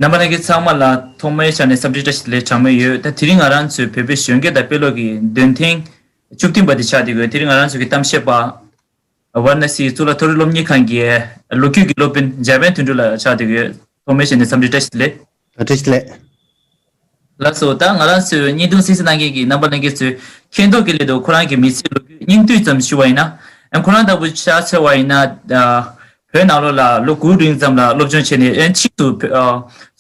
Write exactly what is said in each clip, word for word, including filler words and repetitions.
རྣམ་པ་ལྷན་རྒྱས་ཚང་མ་ལ་ཐོག་མའི་ཆ་ནས་འཚམས་འདྲི་བཀྲ་ཤིས་བདེ་ལེགས་གྲངས་མེད་ཡོད། ད་དེ་རིང་ང་རང་ཚོའི་བོད་པའི་གཞོན་སྐྱེས་དང་དཔེ་ཀློག་གི་འདོན་ཐེངས་བཅུ་བདུན་པ་དེ་ཆགས་བསྡད་ཡོད། དེ་རིང་ང་རང་ཚོ་གི་གཏམ་བཤད་པ་ཝཱ་ར་ཎ་སི་གཙུག་ལག་མཐོ་རིམ་སློབ་གཉེར་ཁང་གི་ལོ་རྒྱུས་ཀྱི་སློབ་དཔོན་འཇར་པན་དོན་གྲུབ་ལགས་ཆགས་བསྡད་ཡོད། ཐོག་མའི་ཆ་ནས་འཚམས་འདྲི་བཀྲ་ཤིས་བདེ་ལེགས། བཀྲ་ཤིས་བདེ་ལེགས། ལགས་སོ། ད་ང་རང་ཚོའི་བརྙན་ཐུང་གསན་གཟིགས་གནང་མཁན་གྱི་རྣམ་པ་ལྷན་རྒྱས་ཚོས་མཁྱེན་རྟོགས་ཀྱི་སླད་དུ་ཁོ་རང་གི་མི་ཚེའི་ལོ་རྒྱུས་སྙིང་བསྡུས་ཙམ་ཞུ་བ་ཡིན་ན། ཨ་ཁོ་རང་ལྟ་བུ་ཆ་མཚོན་པ་ཡིན་ན། ཨ་བོད་ནང་ལོགས་ལ་ལོ་དགུ་རིང་ཙམ་ལ་སློབ་སྦྱོང་བྱས་ནས། ཨ་ཕྱིས་སུ་བོད་ཨ་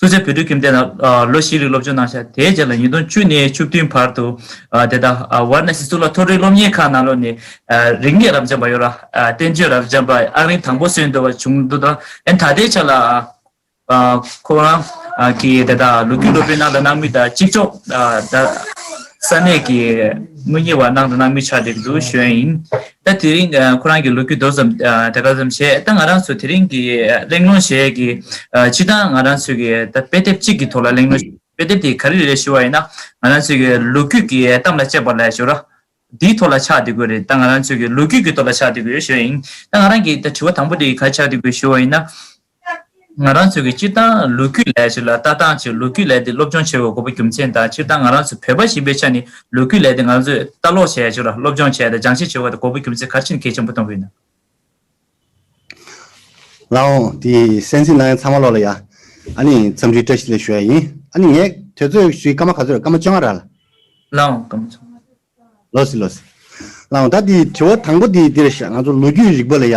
སུད་སི་བོད་ཕྲུག་ཁྱིམ་སྡེ་ནང་ཨ་ལོ་བཞི་རིང་སློབ་སྦྱོང་གནང་ཤག་དེའི་རྗེས་ལ་ཉིས་སྟོང་བཅུ་ནས་བཅུ་བདུན་བར་དུ་ཨ་དེ་ལྟར་ཨ་ཝཱ་ར་ཎ་སི་གཙུག་ལག་མཐོ་རིམ་སློབ་གཉེར་ཁང་ནང་ལོགས་ནས་ཨ་རིག་གནས་རབ་འབྱམས་པ་ཡོད་ར། ཨ་བསྟན་བཅོས་རབ་འབྱམས་པ་ཨང་རིམ་དང་པོ་སོན་འདུག་པ་བྱུང་འདུག་ད་ཨ་ད་ལྟའི་ཆ་ལ་ཨ། ཨ་ཁོ་རང་ཨ་གི་དེ་དག་ལོ་རྒྱུས་སློབ་དཔོན་གནང་དང་གནང་མུས་དང་གཅིག་ལྕོགས་ཨ་ད་ས་གནས་ཀྱི་དངུལ་གཉེར་བ་གནང་དང་གནང་མུས་ཆགས་བསྡད་འདུག་ཞུ་ཡ་ཡིན། ད་དེ་རིང་ཨ་ཁོ་རང་གི་ལོ་རྒྱུས་མདོ་ཙམ་ཨ་དེ་ག་ཙམ་བྱས། ད་ང་རང་ཚོ་དེ་རིང་གི་གླེང་སློང་བྱེད་ཀྱི་ཨ་སྤྱིར་བཏང་ང་རང་ཚོའི་གི་ད་དཔེ་དེབ་གཅིག་གི་ཐོག་ལ་གླེང་སློང་། དཔེ་དེབ་དེ་ག་རེ་རེད་ཞུ་བ་ཡིན་ན། ང་རང་ཚོའི་གི་ལོ་རྒྱུས་ཀྱི་གཏམ་ལ་དཔྱད་པ་ལ་ཞུ་ར། འདིའི་ཐོག་ལ་ཆགས་བསྡད་དགོས་རེད། ད་ང་རང་ཚོའི་གི་ལོ་རྒྱུས་ཀྱི་ཐོག་ལ་ཆགས་བསྡད་དགོས་ཞུ་ཡ་ཡིན། ད་ང་རང་གི་ད་དྲི་བ་དང་པོ་དེ་ག་ཆགས་བསྡད་དགོས་ཞུ་བ་ཡིན་ན། ང་རང་ཚོ་གི་སྤྱིར་བཏང་ལོ་རྒྱུས་ལབ་ཡ་ཅིག་ལ་ལྟ་སྟངས་ཅིག་ལོ་རྒྱུས་ལབ་ཡ་དེ་སློབ་སྦྱོང་བྱེད་དགོས་པའི་རྒྱུ་མཚན་དང་། སྤྱིར་བཏང་ང་རང་ཚོ་བོད་པ་ཡིན་པའི་ཆ་ནས་ལོ་རྒྱུས་ལབ་ཡ་དེ་ང་རང་ཚོས་ལྟ་ཀློག་བྱེད་ཡ་ཅིག་ལ་སློབ་སྦྱོང་བྱེད་ཡ་དང་སྦྱང་བཤད་བྱེད་དགོས་པའི་རྒྱུ་མཚན་ག་རེ་བྱས་ནས་གལ་ཆེན་པོ་མཐོང་གི་ཡོད་ན། ལགས་འོང་། དེ་གསན་གཟིགས་གནང་མཁན་ཚང་མ་ལོག་ལ་ཡ། ཨ་ནི་འཚམས་འདྲི་བཀྲ་ཤིས་བདེ་ལེགས་ཞུ་ཡ་ཡིན། ཨ་ནི་ངས་དུས་ཚོད་ཞུས་སྐར་མ་ག་ཚོད་རེད། སྐར་མ་བཅོ་ལྔ་རེད་ལ། ལགས་འོང་། སྐར་མ་བཅོ་ལྔ། ལགས་སོ་ལགས་སོ། ལགས་འོང་། ད་དེ་དྲི་བ་དང་པོ་དེ་འདི་རེད་ཤག་ང་ཚོ་ལོ་རྒྱུས་རིག་པ་ལ་ཡ་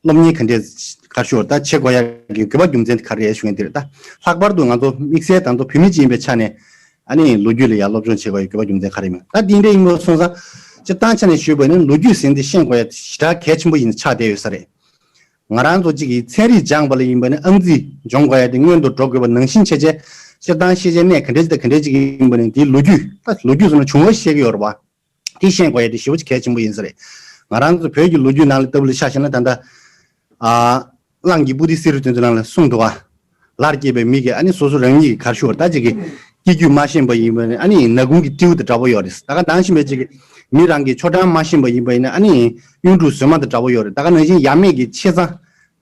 སློབ་གཉེར་ག་འདྲས་ག་རེ་ཞུ་བ་ད་བྱེད་དགོས་ཡ་གི་དགོས་པ་རྒྱུ་མཚན་དེ་ག་རེ་རེད་ཞུ་མཁན་དེ་རེད། ད་ལྷག་པར་དུ་ང་ཚོ་དམིགས་བསལ་ད་ཚོ་བོད་མི་ཅིག་ཡིན་པའི་ཆ་ནས་ཨ་ནི་ལོ་རྒྱུས་ལ་ཡ་སློབ་སྦྱོང་བྱེད་དགོས་ཡ་དགོས་པ་རྒྱུ་མཚན་ག་རེ་ཡིན་མིན། ད་དེ་འདྲ་ཡིན་པ་སོང་ཙང་སྤྱིར་བཏང་ཆ་ནས་ཞུས་པ་ཡིན་ན་ལོ་རྒྱུས་ཟེར་འདི་ཤེས་དགོས་ཡ་ཞེ་དྲག་གལ་ཆེན་པོ་ཡིན་ཆགས་བསྡད་ཡོད་ས་རེད། ང་རང་ཚོ་གཅིག་གིས་ཚན་རིག་སྦྱངས་པ་ལ་ཡིན་པ་ནི་ཨང་རྩིས་སྦྱོང་དགོས་ཡ་དེ་སྔོན་དུ་འགྲོ་དགོས་པ་ནང་བཞིན་བྱས་བྱས། སྤྱིར་བཏང་ཤེས་བྱའི་གནས་ག་འདྲ་ཅིག་དང་ག་འདྲ་ཅིག་ཡིན་པ་ནི་དེའི་ལོ་རྒྱུས། ད་ལོ་རྒྱུས་ཟེར་ན་བྱུང་བ་ཤེས་ཀྱི་ཡོད་རེད་བ། དེ་ཤེས་དགོས་ཡ་དེ་ཞེ་པོ་ཅིག་གལ་ཆེན་པོ་ཡིན་ས་རེད། ང་རང་ཚོ་བོད་ཀྱི་ལོ་རྒྱུས་ནང་ལ་ལྟ་བུ་ལ་ཆ་བཞག་ན་ད་ལྟ། ཨ། གླང་གི་པོ་ཏི་བསིལ་རུ་དོན་ཚོ་ནང་ལ་གསུངས་འདུག་ག་ལར་སྐྱེས་པའི་མི་གིས་ཨ་ནི་སོ་སོ་རང་ཉིད་ཀྱི་ག་རེ་ཞུ་བ་ད་ཅིག་གི་སྐྱེ་རྒྱུད་མ་ཤེས་པ་ཡིན་པ་ནི་ཨ་ནི་ནག་ཁུང་གི་སྤྲེའུ་དང་འདྲ་པོ་ཡོད་རེད། ད་ག་ནང་བཞིན་པའི་ཅིག་གི་མི་རང་གི་ཆོ་འབྲང་མ་ཤེས་པ་ཡིན་པ་ཡིན་ན་ཨ་ནི་གཡུ་འབྲུག་གཟོད་མ་དང་འདྲ་པོ་ཡོད་རེད། ད་ག་ནང་བཞིན་ཡབ་མེས་ཀྱི་ཆེ་ཚང་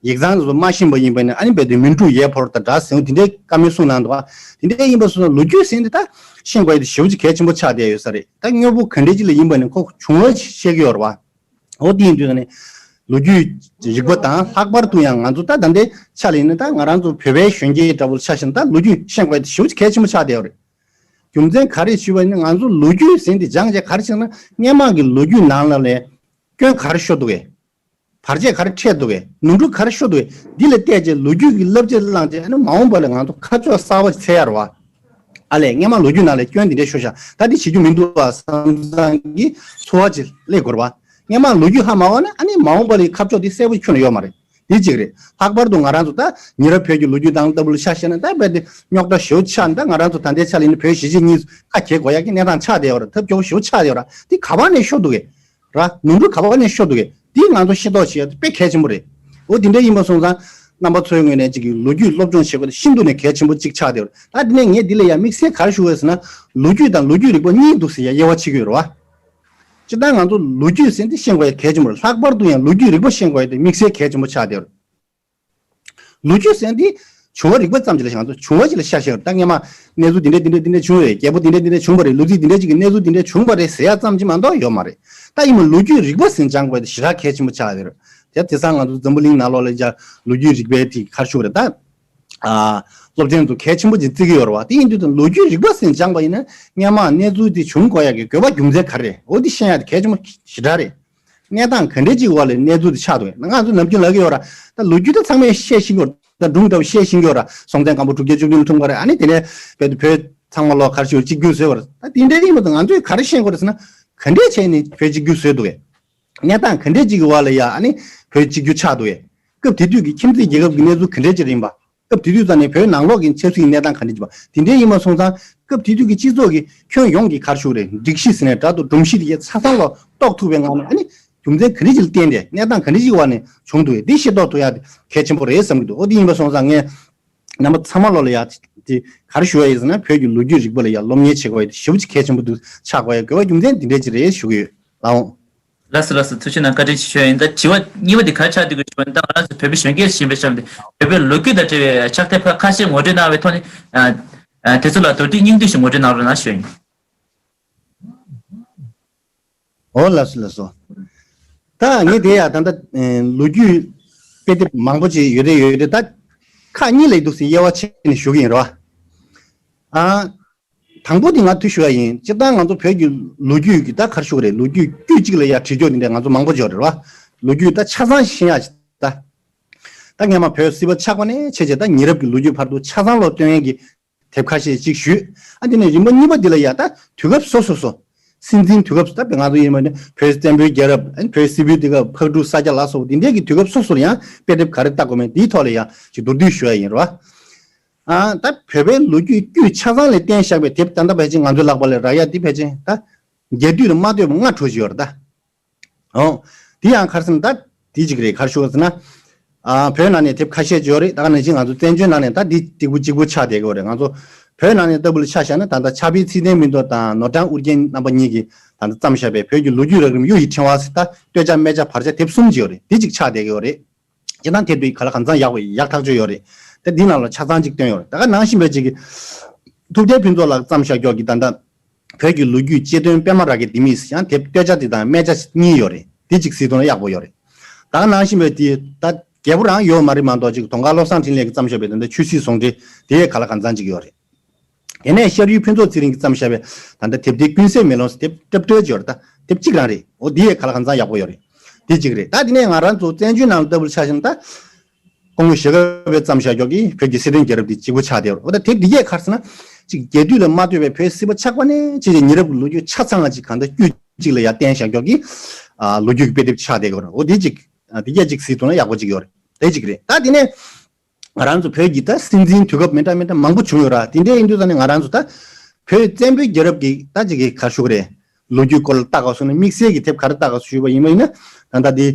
ཡིག་ཚང་དེ་ཚོ་མ་ཤེས་པ་ཡིན་པ་ཡིན་ན་ཨ་ནི་རྦད་དེ་མིན་འབྲུག་ཡས་ཕོར་དང་འདྲ་ཟེར་དེ་འདྲའི་བཀའ་མོལ་གསུངས་གནང་འདུག་ག་དེ་འདྲའི་ཡིན་པ་སོང་ན་ལོ་རྒྱུས་ཟེར་འདི་ད་ཤེས་དགོས་ཡ་དེ་ཞེ་པོ་ཅིག་གལ་ཆེན་པོ་ཆགས་བསྡད་ཡོད་ས་རེད། ད་དངོས་པོ་ག་འདྲའི་ཅིག་ལ་ཡིན་པ་ནི་ཁོ་བྱུང་བ་ཤེས་ཀྱི་ཡོད་རེད་བ། འོ་དེ་ཡིན་དུས་ད་ནི་ལོ་རྒྱུས་རིག་པ་དང་ལྷག་པར་དུ་ཡང་ང་ཚོ་ད་ད་ལྟའི་ཆ་ལ་ཡིན་ན་ད་ང་རང་ཚོ་བོད་པའི་གཞོན་སྐྱེས་འདྲ་བོ་ཆ་བཞག་ན་ད་ལོ་རྒྱུས་ཤེས་དགོས་ཡ་དེ་ཞེ་པོ་ཅིག་གལ་ཆེན་པོ་ཆགས་བསྡད་ཡོད་རེད། རྒྱུ་མཚན་ག་རེ་ཞུས་པ་ཡིན་ན་ང་ཚོ་ལོ་རྒྱུས་ཟེར་འདི་སྦྱངས་བྱས་ག་རེ་བྱས་ན་སྔན་མ་གི་ལོ་རྒྱུས་ནང་ལ་ལས་སྐྱོན་ག་རེ་ཤོར་འདུག་གས། བར་ཆད་ག་རེ་འཕྲད་འདུག་གས། ནོར་འཁྲུལ་ག་རེ་ཤོར་འདུག་གས། འདི་ལ་བལྟས་རྗེས་ལོ་རྒྱུས་ཀྱི་བསླབ་བྱ་བླངས་རྗེས་ཨ་ནི་མ་འོངས་པ་ལ་ང་ཚོ་ཁ་ཕྱོགས་གསར་པ་ཅིག་འཚོལ་ཡ་རེད་བ། ཨ་ལས་སྔན་མ་ལོ་རྒྱུས་ནང་ལ་སྐྱོན་འདི་འདྲས་ཤོར་ཤག་ད་འདི་བྱེད་རྒྱུ་མི་འདུག་བ་བསམ་བསམ་གྱི་ཚོར་བ་ཅིག་སླེབས་དགོས་རེད་བ། སྔན་མ་ལོ་རྒྱུས་ཧ་མ་གོ་ན་ཨ་ནི་མ་འོངས་པ་ལ་ཁ་ཕྱོགས་འདི་གསལ་པོ་ཁྱོན་ནས་ཡོད་མ་རེད། འདི་གཅིག་རེད། ལྷག་པར་དུ་ང་རང་ཚོ་ད་ཉེ་རབས་བོད་ཀྱི་ལོ་རྒྱུས་དང་ལྟ་བུ་ལ་ཆ་བཞག་ན་ད་རྦད་དེ་རྙོག་དྲ་ཞེ་པོ་ཆགས་ནས་ད་ང་རང་ཚོ་ད་ལྟའི་ཆ་ལ་ཡིན་ན་བོད་གཞིས་བྱེས་གཉིས་སུ་ཁ་གྱེས་དགོས་ཡག་གི་གནས་སྟངས་ཆགས་བསྡད་ཡོད་རེད། ཐབས་སྐྱོ་པོ་ཞེ་པོ་ཆགས་བསྡད་ཡོད་རེད། འདི་ག་པ་ནས་ཤོར་འདུག་གས། ར། ནོར་འཁྲུལ་ག་པ་ནས་ཤོར་འདུག་གས། འདི་ང་ཚོ་ཤེས་རྟོགས་བྱེད་ཡ་དེ་དཔེ་གལ་ཆེན་པོ་རེད། འོ་དེ་འདྲ་ཡིན་པ་སོང་ཙང་རྣམ་པ་ཚོའི་ངོས་ནས་ཅིག་གི་ལོ་རྒྱུས་སློབ་སྦྱོང་བྱེད་དགོས་དེ་ཤིན་ཏུ་ནས་གལ་ཆེན་པོ་ཅིག་ཆགས་བསྡད་ཡོད་རེད། ད་དེ་ནས་ངས་འདི་ལ་ཡ་དམིགས་བསལ་ག་རེ་ཞུ་དགོས་ཟེར་ན་ལོ་རྒྱུས་དང་ལོ་རྒྱུས་རིག་པ་གཉིས་འདུག་ཟེར་ཡ་དབྱེ་བ་ཕྱེ་གི་ཡོད་རེད་བ། སྤྱིར་བཏང་ང་ཚོ་ལོ་རྒྱུས་ཟེར་འདི་ཤེས་དགོས་ཡ་གལ་ཆེན་པོ་རེད། ལྷག་པར་དུ་ཡང་ལོ་རྒྱུས་རིག་པ་ཤེས་དགོས་ཡ་དེ་དམིགས་བསལ་གལ་ཆེན་པོ་ཆགས་བསྡད་ཡོད་རེད། ལོ་རྒྱུས་ཟེར་འདི་བྱུང་བ་རིག་པ་ཙམ་ཅིག་ལ་ང་ཚོ་བྱུང་བ་ཅིག་ལ་ཤ་ཤེས་རེད། ད་སྔན་མ་གནས་ཚུལ་འདི་འདྲ་འདི་འདྲ་འདི་འདྲ་བྱུང་བ་རེད། རྒྱལ་པོ་འདི་འདྲ་འདི་འདྲ་བྱུང་བ་རེད། ལུག་རྫི་འདི་འདྲ་ཅིག་གི་གནས་ཚུལ་འདི་འདྲ་བྱུང་བ་རེད་ཟེར་ཡ་ཙམ་ཅིག་མ་གཏོགས་ཡོད་མ་རེད། ད་ཡིན་ན་ལོ་རྒྱུས་རིག་པ་ཟེར་སྦྱང་དགོས་དེ་ཞེ་དྲག་གལ་ཆེན་པོ་ཆགས་ཡོད་རེད། དེ་དེང་སང་ང་ཚོ་འཛམ་བུ་གླིང་ནང་ལོགས་ལ་ཡ་ལོ་རྒྱུས་རིག་པའི་དེ་ག་རེ་ཞུ་དགོས་རེད་ད། ཨ། སློབ་ཚན་དུ་གལ་ཆེན་པོ་ཅིག་བརྩི་གི་ཡོད་རེད་བ། དེ་ཡིན་དུས་ད་ལོ་རྒྱུས་རིག་པ་ཟེར་སྦྱངས་པ་ཡིན་ན་སྔན་མ་གནས་ཚུལ་དེ་བྱུང་དགོས་ཡག་གི་དགོས་པ་རྒྱུ་མཚན་ག་རེ་རེད། འོ་དེ་ཤེས་ཡག་དེ་གལ་ཆེན་པོ་ཞེ་དྲག་རེད། གནས་སྟངས་ག་འདྲས་ཅིག་འོག་ལ་གནས་ཚུལ་དེ་ཆགས་འདུག་ང་ཚོ་ནམ་རྒྱུན་ལབ་ཀྱི་ཡོད་ར། ད་ལོ་རྒྱུས་ད་ཚང་མས་བཤད་ཤེས་ཀྱི་ཡོད་ར། ད་སྒྲུང་ལྟ་བུ་བཤད་ཤེས་ཀྱི་ཡོད་ར། སྲོང་བཙན་སྒམ་པོ་དྲུག་བརྒྱ་བཅུ་བདུན་འཁྲུངས་པ་རེད། ཨ་ནི་དེ་ནས་བོད་དུ་བོད་ཚང་མ་ལོག་ག་རེ་ཞུ་གཅིག་གྱུར་བཟོས་པ་རེད། ད་དེ་འདྲས་ཡིན་པ་ད་ང་ཚོས་ག་རེ་ཤེས་དགོས་རེད་ཟེར་ན། ག་འདྲས་བྱས་ནས་བོད་གཅིག་གྱུར་བཟོས་འདུག་གས། གནས་སྟངས་ག་འདྲས་ཅིག་གི་འོག་ལ་ཡ་ཨ་ནི་བོད་གཅིག་གྱུར་ཆགས་འདུག་གས། སྐབས་དེ་དུས་ཀྱི་ཁྱིམ་མཚེས་རྒྱལ་ཁབ་ཀྱི་གནས་ཚུལ་ག་འདྲས་ཅིག་རེད་ཡིན་པ། སྐབས་དེ་དུས་ཙམ་ནས་བོད་ནང་ལོགས་ཀྱི་ཆབ་སྲིད་ཀྱི་གནས་སྟངས་ག་འདྲས་ཅིག་པ། དེ་འདྲའི་ཡིན་པ་སོང་ཙང་སྐབས་དེ་དུས་ཀྱི་སྤྱི་ཚོགས་ཀྱི་ཁྱོན་ཡོངས་ཀྱི་ག་རེ་ཞུ་དགོས་རེད། སྒྲིག་གཞི་ཟེར་ནས་འདྲ་འདུག་སྒྲོམ་གཞི་དེ་གའི་ཆ་ཚང་ལ་རྟོགས་ཐུབ་པའི་ངང་ནས་ཨ་ནི་རྒྱུ་མཚན་ག་འདྲས་ཅིག་ལ་བརྟེན་ཏེ་གནས་སྟངས་ག་འདྲས་ཅིག་གི་འོག་ནས་བྱུང་འདུག་གས། འདི་ཤེས་རྟོགས་ཐུབ་ཡ་དེ་གལ་ཆེན་པོ་རེད་བསམ་གྱི་འདུག་འོ་དེ་ཡིན་པ་སོང་ཙང་ངས་རྣམ་པ་ཚང་མ་ལོག་ལ་ཡ་དེ་ག་རེ་ཞུ་ཡ་ཡིན་ཟེར་ན། བོད་ཀྱི་ལོ་རྒྱུས་རིག་པ་ལ་ཡ་སློབ་གཉེར་བྱེད་དགོས་ཡ་དེ་ཞེ་པོ་ཅིག་གལ་ཆེན་པོ་འདུག་ཆགས་དགོས་ཡ་དགོས་པ་རྒྱུ་མཚན་འདི་འདྲས་ཅིག་རེད་ཞུ་གི་ཡོད། ལགས་འོང་། ལགས་སོ་ལགས་སོ། ཐུགས་རྗེ་གནང་། བཀའ་དྲིན་ཆེ་ཞུ་ཡ་ཡིན། ད་དྲི་བ་གཉིས་པ་འདི་ག་རེ་ཆགས་བསྡད་ཀྱི་ཡོད་ཞུ་བ་ཡིན་ན། ད་ང་རང་ཚོ་བོད་པའི་གཞོན་སྐྱེས་ཤིག་ཡིན་པའི་ཆ་ནས་བོད་པའི་ལོ་རྒྱུས་དང་འབྲེལ་བའི་ཕྱག་དེབ་ཁ་ཤས་ངོ་སྤྲོད་གནང་བའི་ཐོག་ནས། ཨ་ཨ་དེ་ཚོ་ལ་མདོར་བསྡུས་སྙིང་བསྡུས་ཤིག་ངོ་སྤྲོད་གནང་རོགས་གནང་ཞུ་ཡ་ཡིན། ཨོ་ལགས་སོ་ལགས་སོ། ད་ངས་དེ་ཡ་ད་ལྟ་ཨེ་ལོ་རྒྱུས་དཔེ་དེབ་མང་པོ་ཅིག་ཡོད་རེད་ཡོད་རེད། ད་ཁག་གཉིས་ལ་འདུག་སེ་དབྱེ་བ་ཕྱེ་ནས་ཞུ་གི་ཡིན་རོ། ཨ། དང་པོ་དེ་ང་ཐུག་ཞུ་ཡ་ཡིན། སྤྱིར་བཏང་ང་ཚོ་བོད་ཀྱི་ལོ་རྒྱུས་ཀྱི་ད་ག་རེ་ཞུ་གི་རེད། ལོ་རྒྱུས་དཀྱུས་གཅིག་ལ་ཡ་བྲིས་ཀྱོག་དེ་འདྲ་ང་ཚོ་མང་པོ་ཅིག་ཡོད་རེད་བ། ལོ་རྒྱུས་ད་ཆ་ཚང་ཤེས་ཡ་ཅིག་ད། ད་སྔན་མ་བོད་སྲིད་པ་ཆགས་པ་ནས་བྱས་བྱས་ད་ཉེ་རབས་ཀྱི་ལོ་རྒྱུས་བར་དུ་ཆ་ཚང་ལོ་སྟོན་ཡས་ཀྱི་དེབ་ཁ་ཤས་ཅིག་ཞུས། ཨ་དེ་ནས་རིམ་པ་གཉིས་པ་འདི་ལ་ཡ་ད་དུས་སྐབས་སོ་སོ་སོ། སྲིད་འཛིན་དུས་སྐབས་སུ་ད་ང་ཚོ་ཡིན་པ་ནི་བོད་བཙན་པོའི་རྒྱལ་རབས། ཨ་ནི་བོད་སིལ་བུའི་དུས་སྐབས། ཕག་གྲུ་ས་སྐྱ་ལ་སོགས་འདི་འདྲའི་གི་དུས་སྐབས་སོ་སོར་ཡང་དཔེ་དེབ་ག་རེ་ལྟ་དགོས་མིན་འདིའི་ཐོག་ལ་ཡང་ཅིག་མདོར་བསྡུས་ཞུ་ཡ་ཡིན་རོ། ཨ་ད་བོད་པའི་ལོ་རྒྱུས་དཀྱུས་ཆ་ཚང་ལ་བརྟེན་བཞག་པའི་དེབ་ད་ལྟ་ཕལ་ཆེར་ང་ཚོའི་ལག་པ་ལ་རག་ཡ་འདི་ཕལ་ཆེར་ད་རྒྱས་བསྡུས་ལ་མ་ལྟོས་པ་ལྔ་དྲུག་ཅིག་ཡོད་རེད་ད། ཨོ། དེ་ཡང་ག་རེ་ཟེར་ན་ད་དེ་གཅིག་རེད། ག་རེ་ཞུ་དགོས་ཟེར་ན། ཨ་བོད་ནང་ནས་དེབ་ཁ་ཤས་ཅིག་ཡོད་རེད། ད་ག་ནང་བཞིན་ང་ཚོ་བཙན་བྱོལ་ནང་ནས་ད་འདི་གཅིག་པུ་གཅིག་པུ་ཆགས་བསྡད་ཀྱི་ཡོད་རེད། ང་ཚོ་བོད་ནང་ནས་ལྟ་བུ་ལ་ཆ་བཞག་ན། ད་ལྟ་ཕྱག་དཔེ་ཚེ་བརྟན་མིང་ཐོབ་དང་ནོར་བྲང་ཨུ་རྒྱན་རྣམ་པ་གཉིས་ཀྱིས་ད་ལྟ་བརྩམས་བཞག་པའི་བོད་ཀྱི་ལོ་རྒྱུས་རགས་རིམ་གཡུ་ཡི་ཕྲེང་བ་ཟེར་ད་སྟོད་ཆ་སྨད་ཆ་བར་ཆ་དེབ་གསུམ་ཅིག་ཡོད་རེད། འདི་གཅིག་ཆགས་བསྡད་ཀྱི་ཡོད་རེད། སྤྱིར་བཏང་དེབ་འདི་ག་ལ་གང་འཚམ་ཡག་པོ་ཡག་ཐག་ཆོད་ཡོད་རེད། དེ་འདི་ནང་ལ་ཆ་ཚང་གཅིག་བཏོན་ཡོད་རེད། ད་ག་ནང་བཞིན་པའི་གཅིག་གི་ཐུབ་བསྟན་ཕུན་ཚོགས་ལགས་བརྩམས་བཞག་ཀྱོག་གི་ད་ལྟ་བོད་ཀྱི་ལོ་རྒྱུས་སྤྱི་དོན་པད་མ་རཱ་གའི་ལྡེ་མིག་ཟེར་ཡང་དེབ་སྟོད་ཆ་དེ་དང་སྨད་ཆ་གཉིས་ཡོད་རེད། དེ་གཅིག་གཟིགས་དོན་ཡག་པོ་ཡོད་རེད། ད་ག་ནང་བཞིན་པའི་དེ་ད་རྒྱས་པོ་རང་ཡོད་མ་རེད་མ་གཏོགས། གཅིག་དུང་དཀར་བློ་བཟང་འཕྲིན་ལས་ཀྱིས་བརྩམས་བཞག་པའི་ད་ལྟ་ཆོས་སྲིད་ཟུང་འབྲེལ་དེ་ག་ལ་གང་འཚམ་གཅིག་ཡོད་རེད། དེ་ནས་ཤར་ཡུལ་ཕུན་ཚོགས་ཚེ་རིང་གིས་བརྩམས་བཞག་པའི་ད་ལྟ་དེབ་སྡེ་ཀུན་གསལ་མེ་ལོང་ཟེར་དེབ་སྐྲ་བཀྲོལ་ཅིག་ཡོད་རེད། ད་དེབ་གཅིག་རང་རེད། འོ་དེ་ཡས་ག་ལ་གང་འཚམ་ཡག་པོ་ཡོད་རེད། དེ་གཅིག་རེད། ད་དེ་ནས་ང་རང་ཚོ་བཙན་བྱོལ་ནང་ལ་ལྟ་བུ་ཆ་བཞག་ན་ད་སྐུ་ངོ་ཞྭ་སྒབ་པས་བརྩམས་བཞག་ཀྱོག་གི་བོད་ཀྱི་སྲིད་དོན་རྒྱལ་རབས་དེ་གཅིག་པུ་ཆགས་བསྡད་ཡོད་རེད། འོ་ད་དེབ་འདི་གས་ག་རེ་ཟེར་ན། གཅིག་རྒྱས་བསྡུས་ལ་མ་ལྟོས་པའི་བོད་སྲིད་པ་ཆགས་པ་ནས་བྱས་ཏེ་ཉེ་རབས་ཀྱི་ལོ་རྒྱུས་ཆ་ཚང་ང་གཅིག་གང་ལྟར་དཀྱུས་གཅིག་ལ་ཡར་བསྟན་བཞག་ཀྱོག་གི་ཨ་ལོ་རྒྱུས་ཀྱི་དཔེ་དེབ་ཆགས་བསྡད་ཀྱི་ཡོད་རེད། འོ་དེ་གཅིག་ཨ་དེ་གས་གཅིག་གཟིགས་ཐུབ་ན་ཡག་པོ་གཅིག་ཡོད་རེད། དེ་གཅིག་རེད། ད་དེ་ནས། ང་རང་ཚོ་བོད་ཀྱི་ད་སྲིད་འཛིན་དུས་སྐབས་མི་འདྲ་མི་འདྲ་མང་པོ་བྱུང་ཡོད་ར། དེ་འདྲའི་ཡིན་དུས་ཙང་ནས་ང་རང་ཚོ་ད་བོད་བཙན་པོའི་རྒྱལ་རབས་ཀྱི་ད་ཅིག་གི་ག་རེ་ཞུ་གི་རེད། ལོ་རྒྱུས་སྐོར་ལ་ལྟ་དགོས་སོང་ན་དམིགས་བསལ་གྱི་དེབ་ག་རེ་ལྟ་དགོས་སོང་ཞུས་པ་ཡིན་པ་ཡིན་ན། ད་ལྟ་དེ་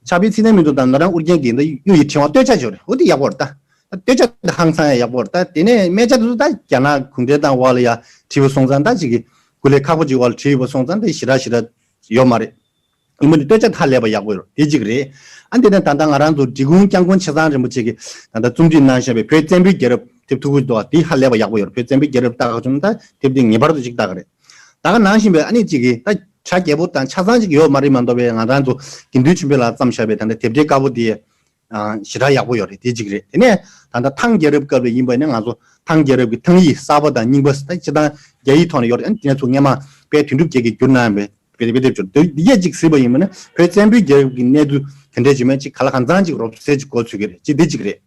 ཕྱག་དཔེ་ཚེ་བརྟན་མིང་ཐོབ་དང་ནོར་བྲང་ཨུ་རྒྱན་གྱི་ད་གཡུ་ཡི་ཕྲེང་བ་སྟོད་ཆ་ཅིག་ཡོད་རེད། འོ་དེ་ཡག་པོ་རེད་ད། ད་སྟོད་ཆ་དེ་ཧང་སང་ཡ་ཡག་པོ་རེད། ད་དེ་ནས་སྨད་ཆ་དེ་ཚོ་ད་རྒྱ་ནག་གུང་ཁྲན་ཏང་འོག་ལ་ཡ་བྲིས་པ་སོང་ཙང་ད་ཅིག་གི་སྐུ་ལས་ཁག་པོ་ཅིག་འོག་ལ་བྲིས་པ་སོང་ཙང་ད་ཞེ་དྲག་ཞེ་དྲག་ཡོད་མ་རེད། ཡིན་པ་འདི་སྟོད་ཆ་ཧ་ལས་པ་ཡག་པོ་ཡོད་རེད། དེ་གཅིག་རེད། ཨ་འདི་ནས་ད་ལྟ་ང་རང་ཚོ་འབྲི་གུང་སྐྱབས་མགོན་ཆེ་ཚང་རིན་པོ་ཆེ་གིས་ད་ལྟ་རྩོམ་སྒྲིག་གནང་བཞག་པའི་བོད་བཙན་པོའི་རྒྱལ་རབས་དེབ་ཐུང་ངུ་འདུག་པ། དེ་ཧ་ལས་པ་ཡག་པོ་ཡོད་རེད། བོད་བཙན་པོའི་རྒྱལ་རབས་ལྟ་ག་བྱུང་ན་ད་དེབ་འདི་ངེས་པར་དུ་གཅིག་ལྟ་གི་རེད། ད་ག་ནང་བཞིན་པའི་ཨ་ནི་གཅིག་གིས་ད་གྲ་རྒྱས་པོ་དང་ཆ་ཚང་གཅིག་ཡོད་མ་རེད་མ་གཏོགས་པའི་ང་རང་ཚོ་དགེ་འདུན་ཆོས་འཕེལ་ལགས་བརྩམས་བཞག་པའི་ད་ལྟ་དེབ་སྒྲའི་དཀར་པོ་དེ་ཞེ་དྲག་ཡག་པོ་ཡོད་རེད། དེ་གཅིག་རེད། དེ་ནས་ད་ལྟ་ཐང་རྒྱལ་རབས་སྐབས་ལ་ཡིན་པ་ཡིན་ན་ང་ཚོ་ཐང་རྒྱལ་རབས་ཀྱི་ཐང་ཡིག་གསར་པ་དང་རྙིང་པ་ད་སྤྱིར་བཏང་རྒྱ་ཡིག་ཐོག་ནས་ཡོད་རེད། ཨ་ནི་དེ་ནས་ཚུར་སྔོན་མ་དཔལ་དོན་གྲུབ་རྒྱལ་གྱིས་བསྒྱུར་གནང་བའི་དཔེ་དེབ་དེ་ཚོ་འདི་འདི་གས་གཅིག་གཟིགས་པ་ཡིན་པ་ན་བོད་བཙན་པོའི་རྒྱལ་རབས་ཀྱི་གནས་ཚུལ་དེ་འདྲས་བྱུང་མིན་གཅིག་ག་ལ་གང་འཚམ་གཅིག་རོབ་གསལ་གཅིག་གོ་ཚོད་ཀྱི་རེད། གཅིག་འདི་གཅིག་རེད།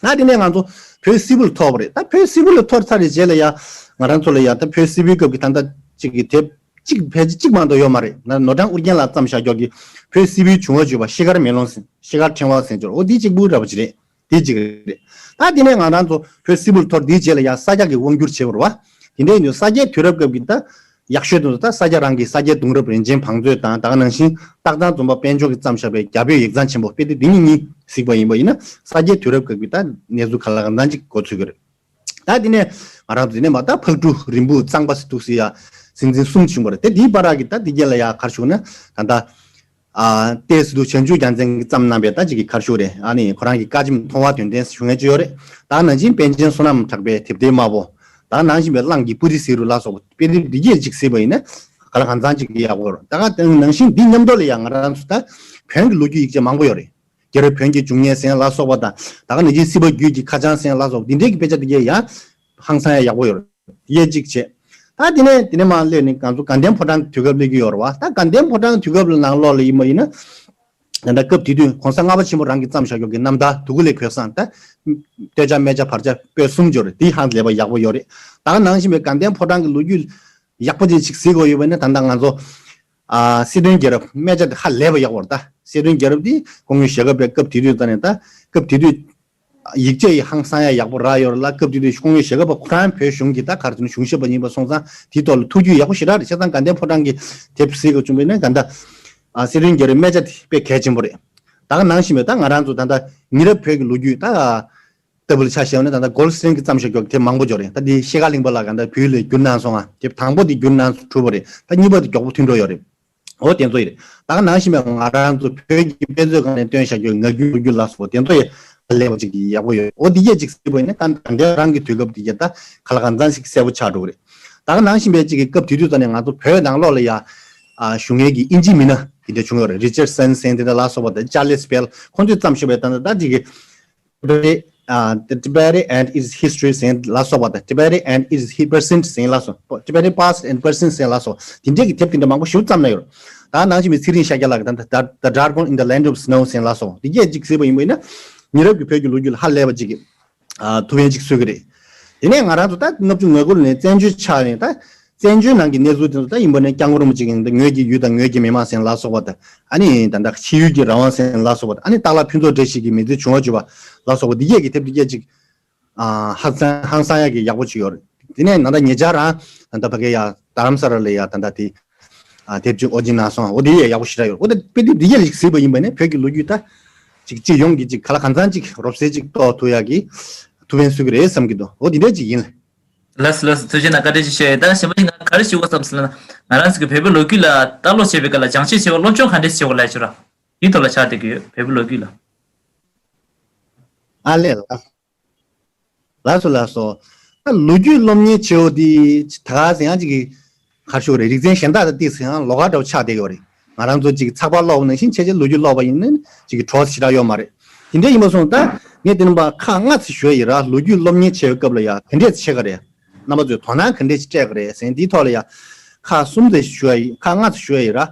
ད་དེ་ནས་ང་ཚོ་བོད་སིལ་བུ་ལ་ཐོར་བ་རེད། ད་བོད་སིལ་བུ་ལ་ཐོར་ཚར་བའི་རྗེས་ལ་ཡ་ང་རང་ཚོ་ལ་ཡ་ད་བོད་སིལ་བུའི་སྐབས་ཀྱི་ད་ལྟ་གཅིག་གི་དེབ་གཅིག་ཕལ་ཆེར་གཅིག་མ་གཏོགས་ཡོད་མ་རེད། ང་ནོར་བྲང་ཨུ་རྒྱན་ལགས་བརྩམས་བཞག་ཀྱོག་གི་བོད་སིལ་བུའི་བྱུང་བ་བརྗོད་པ་ཤེལ་དཀར་མེ་ལོང་ཟེར། ཤེལ་དཀར་ཕྲེང་བ་ཟེར་འབྱོར། འོ་འདི་གཅིག་པུ་ར་བ་ཅིག་རེད། དེ་གཅིག་རེད། ད་དེ་ནས་ང་རང་ཚོ་བོད་སིལ་བུར་ཐོར་དེའི་རྗེས་ལ་ཡང་ས་སྐྱ་གི་དབང་བསྒྱུར་བྱས་པ་རེད་བ། དེ་འདྲའི་ཡིན་དུས་ས་སྐྱའི་དུས་རབས་སྐབས་ཀྱི་ད་ཡག་ཤོས་དུ་ད་ས་སྐྱ་རང་གི་ས་སྐྱའི་གདུང་རབས་རིན་ཆེན་བང་མཛོད་དང་ད་ག་ནང་བཞིན་སྟག་ཚང་འཛོམས་པ་དཔལ་འབྱོར་གྱིས་བརྩམས་བཞག་པའི་རྒྱ་བོད་ཡིག་ཚང་ཆེན་པོ་དཔེ་དེབ་འདི་གཉིས་གཉིས་གཟིགས་པ་ཡིན་པ་ཡིན་ན་ས་སྐྱའི་དུས་རབས་སྐབས་ཀྱི་ད་གནས་ཚུལ་ག་ལ་གང་འཚམ་ཅིག་གོ་ཚོད་ཀྱི་རེད། ད་དེ་ནས་ང་རང་ཚོ་དེ་ནས་མ་ད་ཕག་གྲུ་རིན་སྤུངས་གཙང་པ་སི་ཏུ་སི་ཡ་སྲིད་འཛིན་གསུམ་བྱུང་བ་རེད། དེ་དེའི་བར་གྱི་ད་དེ་རྗེས་ལ་ཡ་ག་རེ་ཞུ་ན་ད་ད། ཨ་ཏེ་སི་ཏུ་བྱང་ཆུབ་རྒྱལ་མཚན་གྱིས་བརྩམས་གནང་པའི་ད་ཅིག་གི་ག་རེ་ཞུ་རེད། ཨ་ནི་ཁོ་རང་གི་བཀའ་ཆེམས་མཐོང་བ་དོན་ལྡན་ཞུ་མཁན་ཅིག་ཡོད་རེད། ད་ནང་བཞིན་པཎ་ཆེན་བསོད་ནམས་གྲགས་པའི་དེབ་ཐེར་དམར་པོ། ད་ནང་བཞིན་པའི་གླང་གི་པུ་རི་ཟེར་རུ་ལ་སོགས་པ་དཔེ་དེབ་འདི་གས་ཅིག་གཟིགས་པ་ཡིན་ན་ག་ལ་གང་འཚམ་ཅིག་ཡག་པོ་རེད། ད་ག་ནང་བཞིན་འདི་མཉམ་དུ་ལ་ཡང་ང་རང་ཚོ་ད་བོན་གྱི་ལོ་རྒྱུས་ཡིག་ཆ་མང་པོ་ཡོད་རེད། རྒྱལ་རབས་བོན་གྱི་འབྱུང་གནས་ཟེར་ལ་སོགས་པ་དང་ད་ག་ནང་བཞིན་སྲིད་པ་རྒྱུད་ཀྱི་ཁ་བྱང་ཟེར་ལ་སོགས་པ་འདི་འདྲའི་གི་དཔེ་ཆ་འདི་གས་ཡང་ཧང་སང་ཡ་ཡག་པོ་ཡོད་རེད། དེ་གས་ཅིག་བྱས། ད་དེ་ནས་དེ་ནས་མར་སླེབས་ནས་ང་ཚོ་དགའ་ལྡན་ཕོ་བྲང་གི་དུས་སྐབས་སླེབས་ཀྱི་ཡོད་རེད་བ། ད་དགའ་ལྡན་ཕོ་བྲང་གི་དུས་སྐབས་ལ་ནང་ལོགས་ལ་ཡིན་པ་ཡིན་ན། ད་ལྟ་སྐབས་དེ་དུས་གོང་ས་ལྔ་པ་ཆེན་པོ་རང་གིས་བརྩམས་བཞག་ཀྱོག་གི་རྣམ་ཐར་དུ་ཀུ་ལེ་གོས་བཟང་ད། སྟོད་ཆ་སྨད་ཆ་བར་ཆ་པོད་གསུམ་ཅིག་ཡོད་རེད། དེ་ཧང་ལས་པ་ཡག་པོ་ཡོད་རེད། ད་ག་ནང་བཞིན་པའི་དགའ་ལྡན་ཕོ་བྲང་གི་ལོ་རྒྱུས་ཡག་པོ་ཅིག་ཅིག་གཟིགས་དགོས་ཡོད་པ་ཡིན་ན་ད་ལྟ་ང་ཚོ། ཨ་སྲིད་དོན་རྒྱལ་རབས་སྨད་ཆ་དེ་ཧ་ལས་པ་ཡག་པོ་རེད། ད་སྲིད་དོན་རྒྱལ་རབས་དེ་སྐུ་ངོ་ཞྭ་སྒབ་པའི་སྐབས་དེ་དུས་ཙམ་ནས་ད་སྐབས་དེ་དུས། ཡིག་ཆ་ཡི་ཧང་སང་ཡ་ཡག་པོ་རག་ཡོད་རེད་ལ། སྐབས་དེ་དུས་ཁོང་ཡོད་ཞྭ་སྒབ་པ་ཁོ་རང་བོད་གཞུང་གི་ད་ག་རེ་ཟེར་ན་གཞུང་ཞབས་པ་ཡིན་པ་སོང་ཙང་དེའི་ཐོག་ལ་ཐུགས་རྒྱུས་ཡག་པོ་ཞེ་དྲག་རེད། བྱས་ཙང་དགའ་ལྡན་ཕོ་བྲང་གི་དེབ་གཟིགས་དགོས་བྱུང་བས་ན་ད་ལྟ་ཨ་སྲིད་དོན་རྒྱལ་རབས་སྨད་ཆ་དེ་དཔེ་གལ་ཆེན་པོ་རེད། ད་ག་ནང་བཞིན་པའི་ད་ང་རང་ཚོ་ད་ལྟ་ཉེ་རབས་བོད་ཀྱི་ལོ་རྒྱུས་ད་ལྟ་བུ་ལ་ཆ་བཞག་ན་ད་ལྟ་གོལ་སི་ཊན་གྱིས་བརྩམས་བཞག་ཀྱོག་དེབ་མང་པོ་ཅིག་ཡོད་རེད། ད་དེ་ཤེལ་དཀར་གླིང་པ་ལགས་ག་ད་བོད་ལ་བསྒྱུར་གནང་སོང་ང་། དེབ་དང་པོ་དེ་བསྒྱུར་གནང་གྲུབ་པ་རེད། ད་གཉིས་པ་དེ་མགྱོགས་པོ་ཐོན་འགྲོ་ཡོད་རེད། འོ་དེ་ཚོ་ཡིན། ད་ག་ནང་བཞིན་པའི་ང་རང་ཚོ་བོད་ཀྱི་དཔེ་མཛོད་ཁང་ནས་བཏོན་བཞག་རྒྱུ་ངག་རྒྱུན་ལོ་རྒྱུས་ལ་སོགས་དེ་ཚོ་ཡི་ལེགས་པ་ཅིག་ཡག་པོ་ཡོད། འོ་འདི་གས་ཅིག་གཟིགས་པ་ཡིན་ན་ད་ད་ལྟའི་རང་གི་དུས་སྐབས་འདི་གས་ད་ག་ལ་གང་འཚམ་ཞིག་གསལ་པོ་ཆགས་འགྲོ་གི་རེད། ད་ག་ནང་བཞིན་པའི་ཅིག་གི་སྐབས་དེ་དུས་ཙམ་ནས་ང་ཚོ་བོད་ནང་ལོགས་ལ་ཡ་ཨ་བཞུགས་མཁན་གྱི་ཨིན་ཇི་མི་སྣ་དེ་འདྲ་བྱུང་ཡོད་རེད། རི་ཅར་སན་ཟེར་དེ་འདྲ་ལ་སོགས་པ་དང་ཅར་ལི་སི་བེལ་ཁོང་ཚོས་བརྩམས་བཞག་པའི་ད་ལྟ་ད་ཅིག་གི Tibet, uh, the Tibet and its history ཟེར་ལ་སོགས་པ་དང་Tibet and its hi- present ཟེར་ལ་སོགས། Tibetan past and present ཟེར་ལ་སོགས་དེ་འདྲས་ཀྱི་དེབ་དེ་འདྲ་མང་པོ་ཞིག་བརྩམས་གནང་ཡོད། ད་ནང་བཞིན་པའི་ཚེ་རིང་ཤཱཀྱ་ལགས་ཀྱི་ད་The Dragon in the Land of Snow ཟེར་ལ་སོགས་དེ་གས་ཅིག་གཟིགས་པ་ཡིན་པ་ཡིན་ན་ཉེ་རབས་ཀྱི་བོད་ཀྱི་ལོ་རྒྱུས་ལ་ཧ་ལས་པ་ཅིག་གི་ཨ་ཐུགས་ཕན་ཅིག་གསོས་ཀྱི་རེད། དེ་ནས་ང་རང་ཚོ་ད་ལྔ་བཅུ་ང་དགུ་ལོ་ནས་བཙན་བྱོལ་ཆགས་ནས་ད། བཙན་བྱོལ་ནང་གི་གནས་ཚུལ་དེ་ཚོ་ད་ཡིན་པ་ནས་སྐྱབས་མགོན་རིན་པོ་ཆེ་གིས་ད་ངོས་ཀྱི་ཡུལ་དང་ངོས་ཀྱི་མི་མང་ཟེར་ལ་སོགས་པ་དང་ཨ་ནི་ད་ལྟ་ཕྱི་ཡུལ་གྱི་རང་དབང་ཟེར་ལ་སོགས་པ་དང་ཨ་ནི་སྟག་ལྷ་ཕུན་ཚོགས་བཀྲ་ཤིས་ཀྱི་མི་ཚེ་བྱུང་བ་བརྗོད་པ་ལ་སོགས་པ་འདི་གས་ཀྱི་དེབ་འདི་གས་ཅིག་ཨ་ཧང་སང་ཧང་སང་ཡག་གི་ཡག་པོ་ཅིག་ཡོད་རེད། དེ་ནས་ད་ལྟ་ཉེ་ཆར་རང་ད་ལྟ་ཕ་གི་ཡ་རྡ་རམ་ས་ལ་ལ་ཡ་ད་ལྟ་དེ་ཨ་དེབ་ཅིག་ཨོ་རྒྱན་གནང་སོང་། འོ་དེ་ཡས་ཡག་པོ་ཞེ་དྲག་ཡོད། འོ་ད་དཔེ་དེབ་འདི་གས་ཅིག་གཟིགས་པ་ཡིན་པ་ནས་བོད་ཀྱི་ལོ་རྒྱུས་ད་ཅིག་སྤྱི་ཡོངས་ཀྱི་ཅིག་ག་ལ་གང་འཚམ་ཅིག་རོབ་གསལ་ཅིག་རྟོགས་ཐུབ་ཡག་གི་ཐུགས་ཕན་གསོས་ཀྱི་རེད་བསམ་གྱི་འདུག་འོ་དེ་འདྲས་ཅིག་ཡིན། ལགས་སོ་ལགས་སོ། ཐུགས་རྗེ་གནང་། བཀའ་དྲིན་ཆེ་ཞུ་ཡ། ད་གཞན་པ་ཅིག་ང་ག་རེ་ཞུ་དགོས་བསམ་སོང་ལབ་ན། ང་རང་ཚོ་གི་བོད་པའི་ལོ་རྒྱུས་ལ་ལྟ་ཀློག་བྱེད་པའི་སྐབས་ལ་སྦྱང་བཤད་བྱེད་པ་སློབ་སྦྱོང་ག་འདྲས་བྱེད་དགོས་ལབ་ཞུ་ར། འདི་ཐོག་ལ་ཆགས་བསྡད་ཀྱི་ཡོད། བོད་པའི་ལོ་རྒྱུས་ལ། ཨ་ལས། ལགས་སོ་ལགས་སོ། ད་ལོ་རྒྱུས་སློབ་གཉེར་བྱེད་འོ་དེ་ད་ག་ཟེ་ཡང་ཅིག་གི་ག་རེ་ཞུ་དགོས་རེད། རིག་ཚན་གཞན་དག་དང་ཏོག་ཙམ་ཡང་ལོགས་ཀ་འདྲ་པོ་ཆགས་བསྡད་ཡོད་རེད། ང་རང་ཚོ་ཅིག་ཚགས་པར་ཀློག་པ་ནང་བཞིན་བྱས་བྱས་ལོ་རྒྱུས་ཀློག་པ་ཡིན་ན་ཅིག་གི་གྲོགས་ཞེ་དྲག་ཡོད་མ་རེད། དེ་འདྲ་ཡིན་པ་སོང་ད་ངས་དེ་རིང་ཁག་ལྔ་ཙམ་ཞུ་ཡ་ཡིན་ར། ལོ་རྒྱུས་སློབ་གཉེར་བྱེད་པའི་སྐབས་ལ་ཡ་ག་འདྲས་བྱེད་ག་རེད། རྣམ་པ་ཚོས་དོ་སྣང་ག་འདྲས་ཅིག་སྤྲད་ག་རེད་ཟེར་ན་འདིའི་ཐོག་ལ་ཡ་ཁག་གསུམ་ཙམ་ཞུ་ཡ་ཡིན། ཁག་ལྔ་ཙམ་ཞུ་ཡ་ཡིན་ར།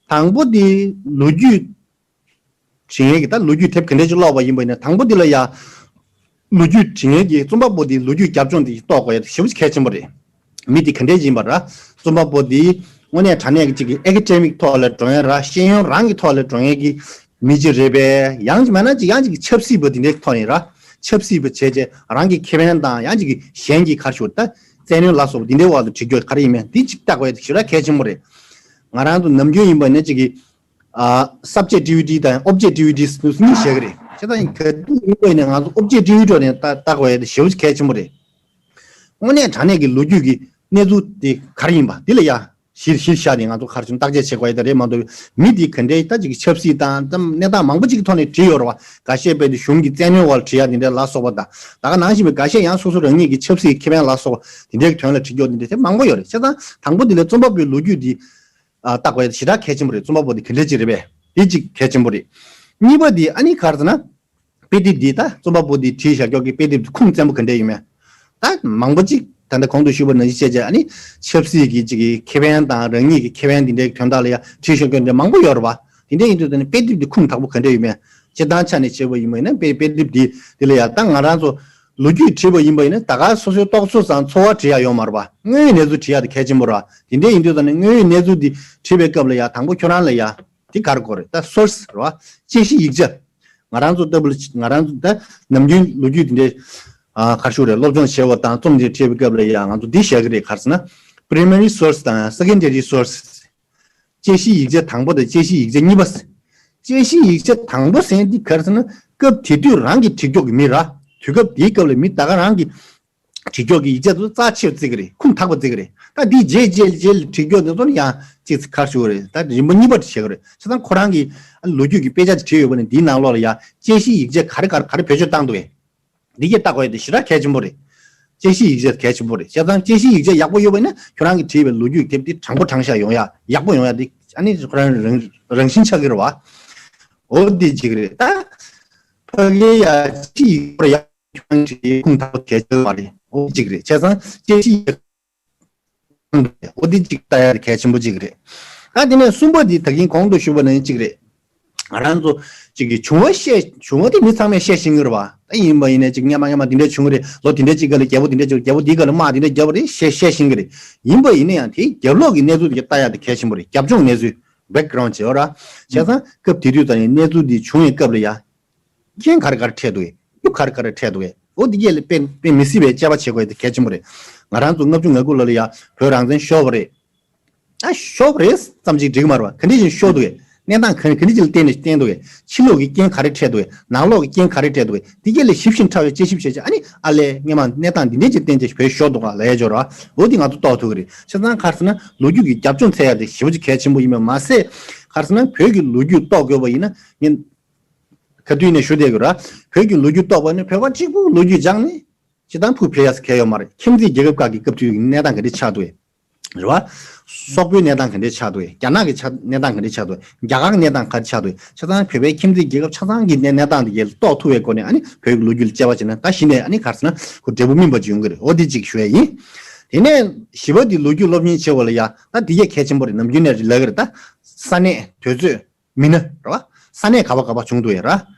དང་པོ་དེ་ལོ་རྒྱུས་འབྲི་མཁན་གྱི་ད་ལོ་རྒྱུས་དེབ་ག་འདྲས་ཅིག་ཀློག་པ་ཡིན་པ་ཡིན་ན་དང་པོ་དེ་ལ་ཡ། ལོ་རྒྱུས་འབྲི་མཁན་གྱི་རྩོམ་པ་པོ་དེའི་ལོ་རྒྱུས་རྒྱབ་ལྗོངས་དེ་རྟོགས་དགོས་ཡ་དེ་ཞེ་པོ་ཅིག་གལ་ཆེན་པོ་རེད། མི་དེ་ག་འདྲས་ཅིག་ཡིན་པ་ར། རྩོམ་པ་པོ་དེ་དངོས་གནས་དྲང་གནས་ཀྱི་ཅིག་གི་ཨེ་ཀ་ཌེ་མིག་ཐོག་ལ་འགྲོ་མཁན་ར། ཤེས་ཡོན་རང་གི་ཐོག་ལ་འགྲོ་མཁན་གྱི་མི་ཅིག་རེད་པས། ཡང་ཅིག་མེད་ན་ཅིག་ཡང་ཅིག་གི་ཆབ་སྲིད་པ་དེ་འདྲའི་ཐོག་ནས་ར། ཆབ་སྲིད་པ་བྱས་རྗེས་རང་གི་ཁེ་ཕན་དང་ཡང་ཅིག་གི་གཞན་གྱི་ག་རེ་ཞུ་ད་བཙན་གནོན་ལ་སོགས་པ་དེ་འདྲའི་འོག་ཏུ་བྲིས་རྒྱུ་ག་རེ་ཡིན་མིན་དེ་ཅིག་བལྟ་དགོས་ཡ་དེ་ཞེ་དྲག་གལ་ཆེན་པོ་རེད། ང་རང་ཚོ་ནམ་རྒྱུན་ཡིན་པ་ནི་ཅིག་གི་ཨ། སབ་ཇེག་ཊི་ཝི་ཊི་དང་ཨོབ་ཇེག་ཊི་ཝི་ཊི་གཉིས་བཤད་ཀྱི་རེད། བྱས་ཙང་ག་དུས་ཡིན་པ་ཡིན་ན་ང་ཚོ་ཨོབ་ཇེག་ཊི་ཝི་ཊི་ནས་ལྟ་ལྟ་དགོས་ཡ་དེ་ཞེ་པོ་གལ་ཆེན་པོ་རེད། དངོས་གནས་དྲང་གནས་ཀྱི་ལོ་རྒྱུས་ཀྱི་གནས་ཚུལ་དེ་ག་རེ་ཡིན་པ་འདི་ལ་ཡ་གཞིར་གཞིར་བཞག་ནས་ང་ཚོ་ག་རེ་བྱུང་བརྟག་དཔྱད་བྱེད་དགོས་ཡ་དེ་རེད་མ་གཏོགས་མི་དེ་ག་འདྲའི་ད་ཅིག་གི་ཆབ་སྲིད་དང་ཙམ་གནས་སྟངས་མང་པོ་ཅིག་གི་ཐོག་ནས་བྲིས་ཡོད་རེད་བ། འགའ་ཤས་དཔེ་དེ་གཞུང་གི་བཙན་གནོན་འོག་ལ་བྲིས་ཡ་དེ་འདྲ་ལ་སོགས་པ་དང་ད་ག་ནང་བཞིན་པའི་འགའ་ཤས་ཡང་སོ་སོ་རང་ཉིད་ཀྱི་ཆབ་སྲིད་ཁེ་ཕན་ལ་སོགས་པ་དེ་འདྲའི་དོན་ལ་བྲིས་རྒྱུ་དེ་འདྲ་དེ་མང་པོ་ཡོད་རེད། བྱས་ཙང་དང་པོ་དེ་ལ་རྩོམ་པ་པོའི་ལོ་རྒྱུས་དེ། ཨ། བལྟ་དགོས་ཡ་དེ་ཞེ་དྲག་གལ་ཆེན་པོ་རེད། རྩོམ་པ་པོ་དེ་ག་འདྲས་ཅིག་རེད་པས། དེ་གཅིག་གལ་ཆེན་པོ་རེད། གཉིས་པ་དེ་ཨ་ནི་ག་རེ་ཟེར་ན། དཔེ་དེབ་འདི་ད་རྩོམ་པ་པོ་དེ་བྲིས་བཞག་རྒྱུ་གི་དཔེ་དེབ་དེ་ཁུངས་བཙན་པོ་ག་འདྲས་ཡོད་མེད། ད་མང་པོ་ཅིག་ད་ལྟ་གོང་དུ་ཞུས་པ་ནང་བཞིན་བྱས་བྱས་ཨ་ནི་ཆབ་སྲིད་ཀྱི་ཅིག་གི་ཁེ་ཕན་དང་རང་ཉིད་ཀྱི་ཁེ་ཕན་དེ་འདྲའི་དོན་དག་ལ་ཡ་བྲིས་བཞག་རྒྱུ་འདྲ་མང་པོ་ཡོད་རེད་བ། དེ་འདྲས་ཡིན་དུས་ད་ནི་དཔེ་དེབ་དེ་ཁུངས་དག་པོ་ག་འདྲས་ཡོད་མེད། སྤྱིར་བཏང་ཆ་ནས་བྱས་པ་ཡིན་པ་ཡིན་ན་དཔེ་དཔེ་དེབ་འདི་འདི་ལ་ཡ་ད་ང་རང་ཚོ་ལོ་རྒྱུས་བྲིས་པ་ཡིན་པ་ཡིན་ན་ད་ག་སོ་སོའི་རྟོག་བཟོ་དང་ཚོར་བ་བྲིས་ཡ་ཡོད་མ་རེད་བ། དངོས་ཡོད་གནས་ཚུལ་བྲིས་ཡ་དེ་གལ་ཆེན་པོ་རེད་བ། དེ་འདྲས་ཡིན་དུས་ད་ནི་དངོས་ཡོད་གནས་ཚུལ་འདི་བྲིས་པའི་སྐབས་ལ་ཡ་དང་པོ་ཁྱོད་རང་ལ་ཡ། དེ་ག་རེ་དགོས་རེད། ད་སོར་སི་རེད་བ། དཔྱད་གཞི་ཡིག་ཆ། ང་རང་ཚོ་ལྟ་བུ་ལ་ང་རང་ཚོ་ད་ནམ་རྒྱུན་ལོ་རྒྱུས་དེ་འདྲའི་ཨ་ག་རེ་ཞུ་རེད། སློབ་སྦྱོང་བྱེད་པ་དང་རྩོམ་དེ་འབྲི་བའི་སྐབས་ལ་ཡང་ང་ཚོ་འདི་བཤད་ཀྱི་རེད། ག་རེ་ཟེར་ན་primary source དང་secondary source། དཔྱད་གཞི་ཡིག་ཆ་དང་པོ་དང་དཔྱད་གཞི་ཡིག་ཆ་གཉིས་པ། དཔྱད་གཞི་ཡིག་ཆ་དང་པོ་ཟེར་མཁན་འདི་ག་རེ་ཟེར་ན་སྐབས་དེ་དུས་རང་གི་བྲིས་རྒྱུ་གི་མི་ར། དུས་སྐབས་དེའི་སྐབས་ལ་མི་ད་ག་རང་གི་བྲིས་རྒྱུ་གི་ཡིག་ཆ་དེ་ཚོ་རྩ་ཆེར་བརྩི་གི་རེད། ཁུངས་དག་པ་བརྩི་གི་རེད། ད་འདིའི་རྗེས་རྗེས་རྗེས་ལ་བྲིས་རྒྱུ་དེ་ཚོ་ནི་ཡང་ཅིག་ག་རེ་ཞུ་དགོས་རེད། ད་རིམ་པ་གཉིས་པ་བྱེད་ཀྱི་རེད། བྱས་ཙང་ཁོ་རང་གི་ལོ་རྒྱུས་ཀྱི་དཔེ་ཆ་དེ་བྲིས་ཡོད་པ་ནི་འདིའི་ནང་ལོགས་ལ་ཡང་དཔྱད་གཞི་ཡིག་ཆ་ག་རེ་ག་རེ་བེད་སྤྱོད་བཏང་འདུག་གས། འདི་གས་བལྟ་དགོས་ཡ་དེ་ཞེ་དྲག་གལ་ཆེན་པོ་རེད། དཔྱད་གཞི་ཡིག་ཆ་གལ་ཆེན་པོ་རེད། བྱས་ཙང་དཔྱད་གཞི་ཡིག་ཆ་ཡག་པོ་ཡོད་པ་ཡིན་ན་ཁྱོད་རང་གིས་བྲིས་པའི་ལོ་རྒྱུས་དེབ་དེ་དྲང་པོ་དྲང་བཞག་ཡོང་ཡ་ཡག་པོ་ཡོང་ཡ་དེ་ཨ་ནི་ཁོ་རང་རང་རང་བཞིན་ཆགས་ཀྱི་རེད་བ། འོ་འདི་གཅིག་རེད། ད་ཕ་གི་ཡ་དཔྱད་གཞི་ཡིག་ཆ་ཡག་ཁྱོད་རང་གིས་ཁུངས་དག་པོ་གལ་ཆེ་བ་རེད། འོ་གཅིག་རེད། བྱས་ཙང་དཔྱད་གཞི་ཡིག་ཆ་འོ་འདི་གཅིག་ལྟ་ཡ་གལ་ཆེན་པོ་གཅིག་རེད། ཨ་དེ་ནས་གསུམ་པ་འདི་ད་གིན་གོང་དུ་ཞུས་པ་ནང་བཞིན་གཅིག་རེད། ང་རང་ཚོ་གཅིག་གི་བྱུང་བ་བཤད་བྱུང་བ་དེ་མི་ཚང་མས་བཤད་ཤེས་ཀྱི་རེད་བ། ད་ཡིན་པ་ཡིན་ནའི་གཅིག་སྔོན་མ་སྔོན་མ་འདི་འདྲ་བྱུང་གི་རེད། ལོ་འདི་འདྲ་གཅིག་སྒང་ལ་རྒྱལ་པོ་འདི་འདྲ་བྱུང་། རྒྱལ་པོ་འདིའི་སྒང་ལ་དམག་འདི་འདྲ་བརྒྱབ་པ་རེད། བཤད་བཤད་ཤེས་ཀྱི་རེད། ཡིན་པ་ཡིན་ན་ཡང་དེའི་རྒྱབ་ལོགས་ཀྱི་གནས་ཚུལ་དེ་ལྟ་ཡ་དེ་གལ་ཆེན་པོ་རེད། རྒྱབ་ལྗོངས་གནས་ཚུལ་background་བྱེད་བ་ར། བྱས་ཙང་སྐབས་དེ་དུས་ད་ནི་གནས་ཚུལ་འདི་བྱུང་བའི་སྐབས་ལ་ཡ། རྐྱེན་ག་རེ་ག་རེ་འཕྲད་འདུག་གས། རྒྱུ་ག་རེ་ག་རེ་འཕྲད་འདུག་གས། འོ་འདི་གས་ལ་དཔེ་དཔེ་མི་སྲིད་པའི་དཔྱད་པ་བྱེད་དགོས་དེ་གལ་ཆེན་པོ་རེད། ང་རང་ཚོ་ལྔ་བཅུ་ང་དགུ་ལོ་ལ་ཡ་བོད་རང་བཙན་ཤོར་བ་རེད། ཨ་ཤོར་བ་རེད་ཙམ་ཅིག་འགྲིག་མ་རེད་བ། ག་འདྲ་ཞིག་ཤོར་འདུག་གས། གནས་སྟངས་ག་ག་འདྲ་ཅིག་ལ་བརྟེན་ནས་བསྟན་འདུག་གས། ཕྱི་ལོགས་ཀྱི་རྐྱེན་ག་རེ་འཕྲད་འདུག་གས། ནང་ལོགས་ཀྱི་རྐྱེན་ག་རེ་འཕྲད་འདུག་གས། དེ་གས་ལ་ཞིབ་ཅིང་ཕྲ་བའི་དཔྱད་ཞིབ་བྱས་ཅིག་ཨ་ནི་ཨ་ལས་སྔས་མ་གནས་སྟངས་འདི་འདྲས་ཅིག་བརྟེན་ཏེ་བོད་ཤོར་འདུག་ག་ལབ་ཡ་ཅིག་ཡོད་རེད་བ། འོ་འདི་ང་ཚོ་རྟོགས་ཐུབ་ཀྱི་རེད། བྱས་ཙང་ག་རེ་ཟེར་ན་ལོ་རྒྱུས་ཀྱི་རྒྱབ་ལྗོངས་འཚོལ་ཡ་དེ་ཞེ་པོ་ཅིག་གལ་ཆེན་པོ་ཡིན་པ་མ་ཟད། ག་རེ་ཟེར་ན་བོད་ཀྱི་ལོ་རྒྱུས་རྟོགས་དགོས་པ་ཡིན་ན་ངས་ག་དུས་ནས་ཞུ་བསྡད་ཀྱི་རེད། བོད་ཀྱི་ལོ་རྒྱུས་རྟོགས་པ་ནི་བོད་པ་གཅིག་པུ་ལོ་རྒྱུས་སྦྱངས་ནས་སྤྱིར་བཏང་ཕུགས་འཕེར་ཡ་ཟེར་གལ་ཡོད་མ་རེད། ཁྱིམ་མཚེས་རྒྱལ་ཁབ་ཁག་གི་སྐབས་དུས་ཀྱི་གནས་སྟངས་ག་འདྲ་ཆགས་འདུག་གས། རེད་བ། སོག་པོའི་གནས་སྟངས་ག་འདྲ་ཆགས་འདུག་གས། རྒྱ་ནག་གི་ཆ་གནས་སྟངས་ག་འདྲ་ཆགས་འདུག་གས། རྒྱ་གར་གྱི་གནས་སྟངས་ག་འདྲ་ཆགས་འདུག་གས། བྱས་ཙང་བོད་པའི་ཁྱིམ་མཚེས་རྒྱལ་ཁབ་ཆ་ཚང་གི་གནས་གནས་སྟངས་དེ་གས་རྟོགས་ཐུབ་པའི་སྒོ་ནས་ཨ་ནི་བོད་ཀྱི་ལོ་རྒྱུས་ལ་དཔྱད་པ་བྱས་ན་ད་གཞི་ནས་ཨ་ནི་ག་རེ་ཟེར་ན་ཁོ་འབྲས་བུ་སྨིན་པ་ཅིག་ཡོང་གི་རེད། འོ་དེ་གཅིག་ཞུ་ཡ་ཡིན། དེ་ནས་བཞི་པ་དེ་ལོ་རྒྱུས་སློབ་གཉེར་བྱེད་པ་ལ་ཡ་ད་དེ་གས་གལ་ཆེན་པོ་རེད། ནམ་རྒྱུན་ནས་ལབ་ཀྱི་རེད། ད་ས་གནས་དུས་ཚོད། མི་སྣ་རེད་བ། ས་གནས་ག་པ་ག་པ་བྱུང་འདུག་གས་ར།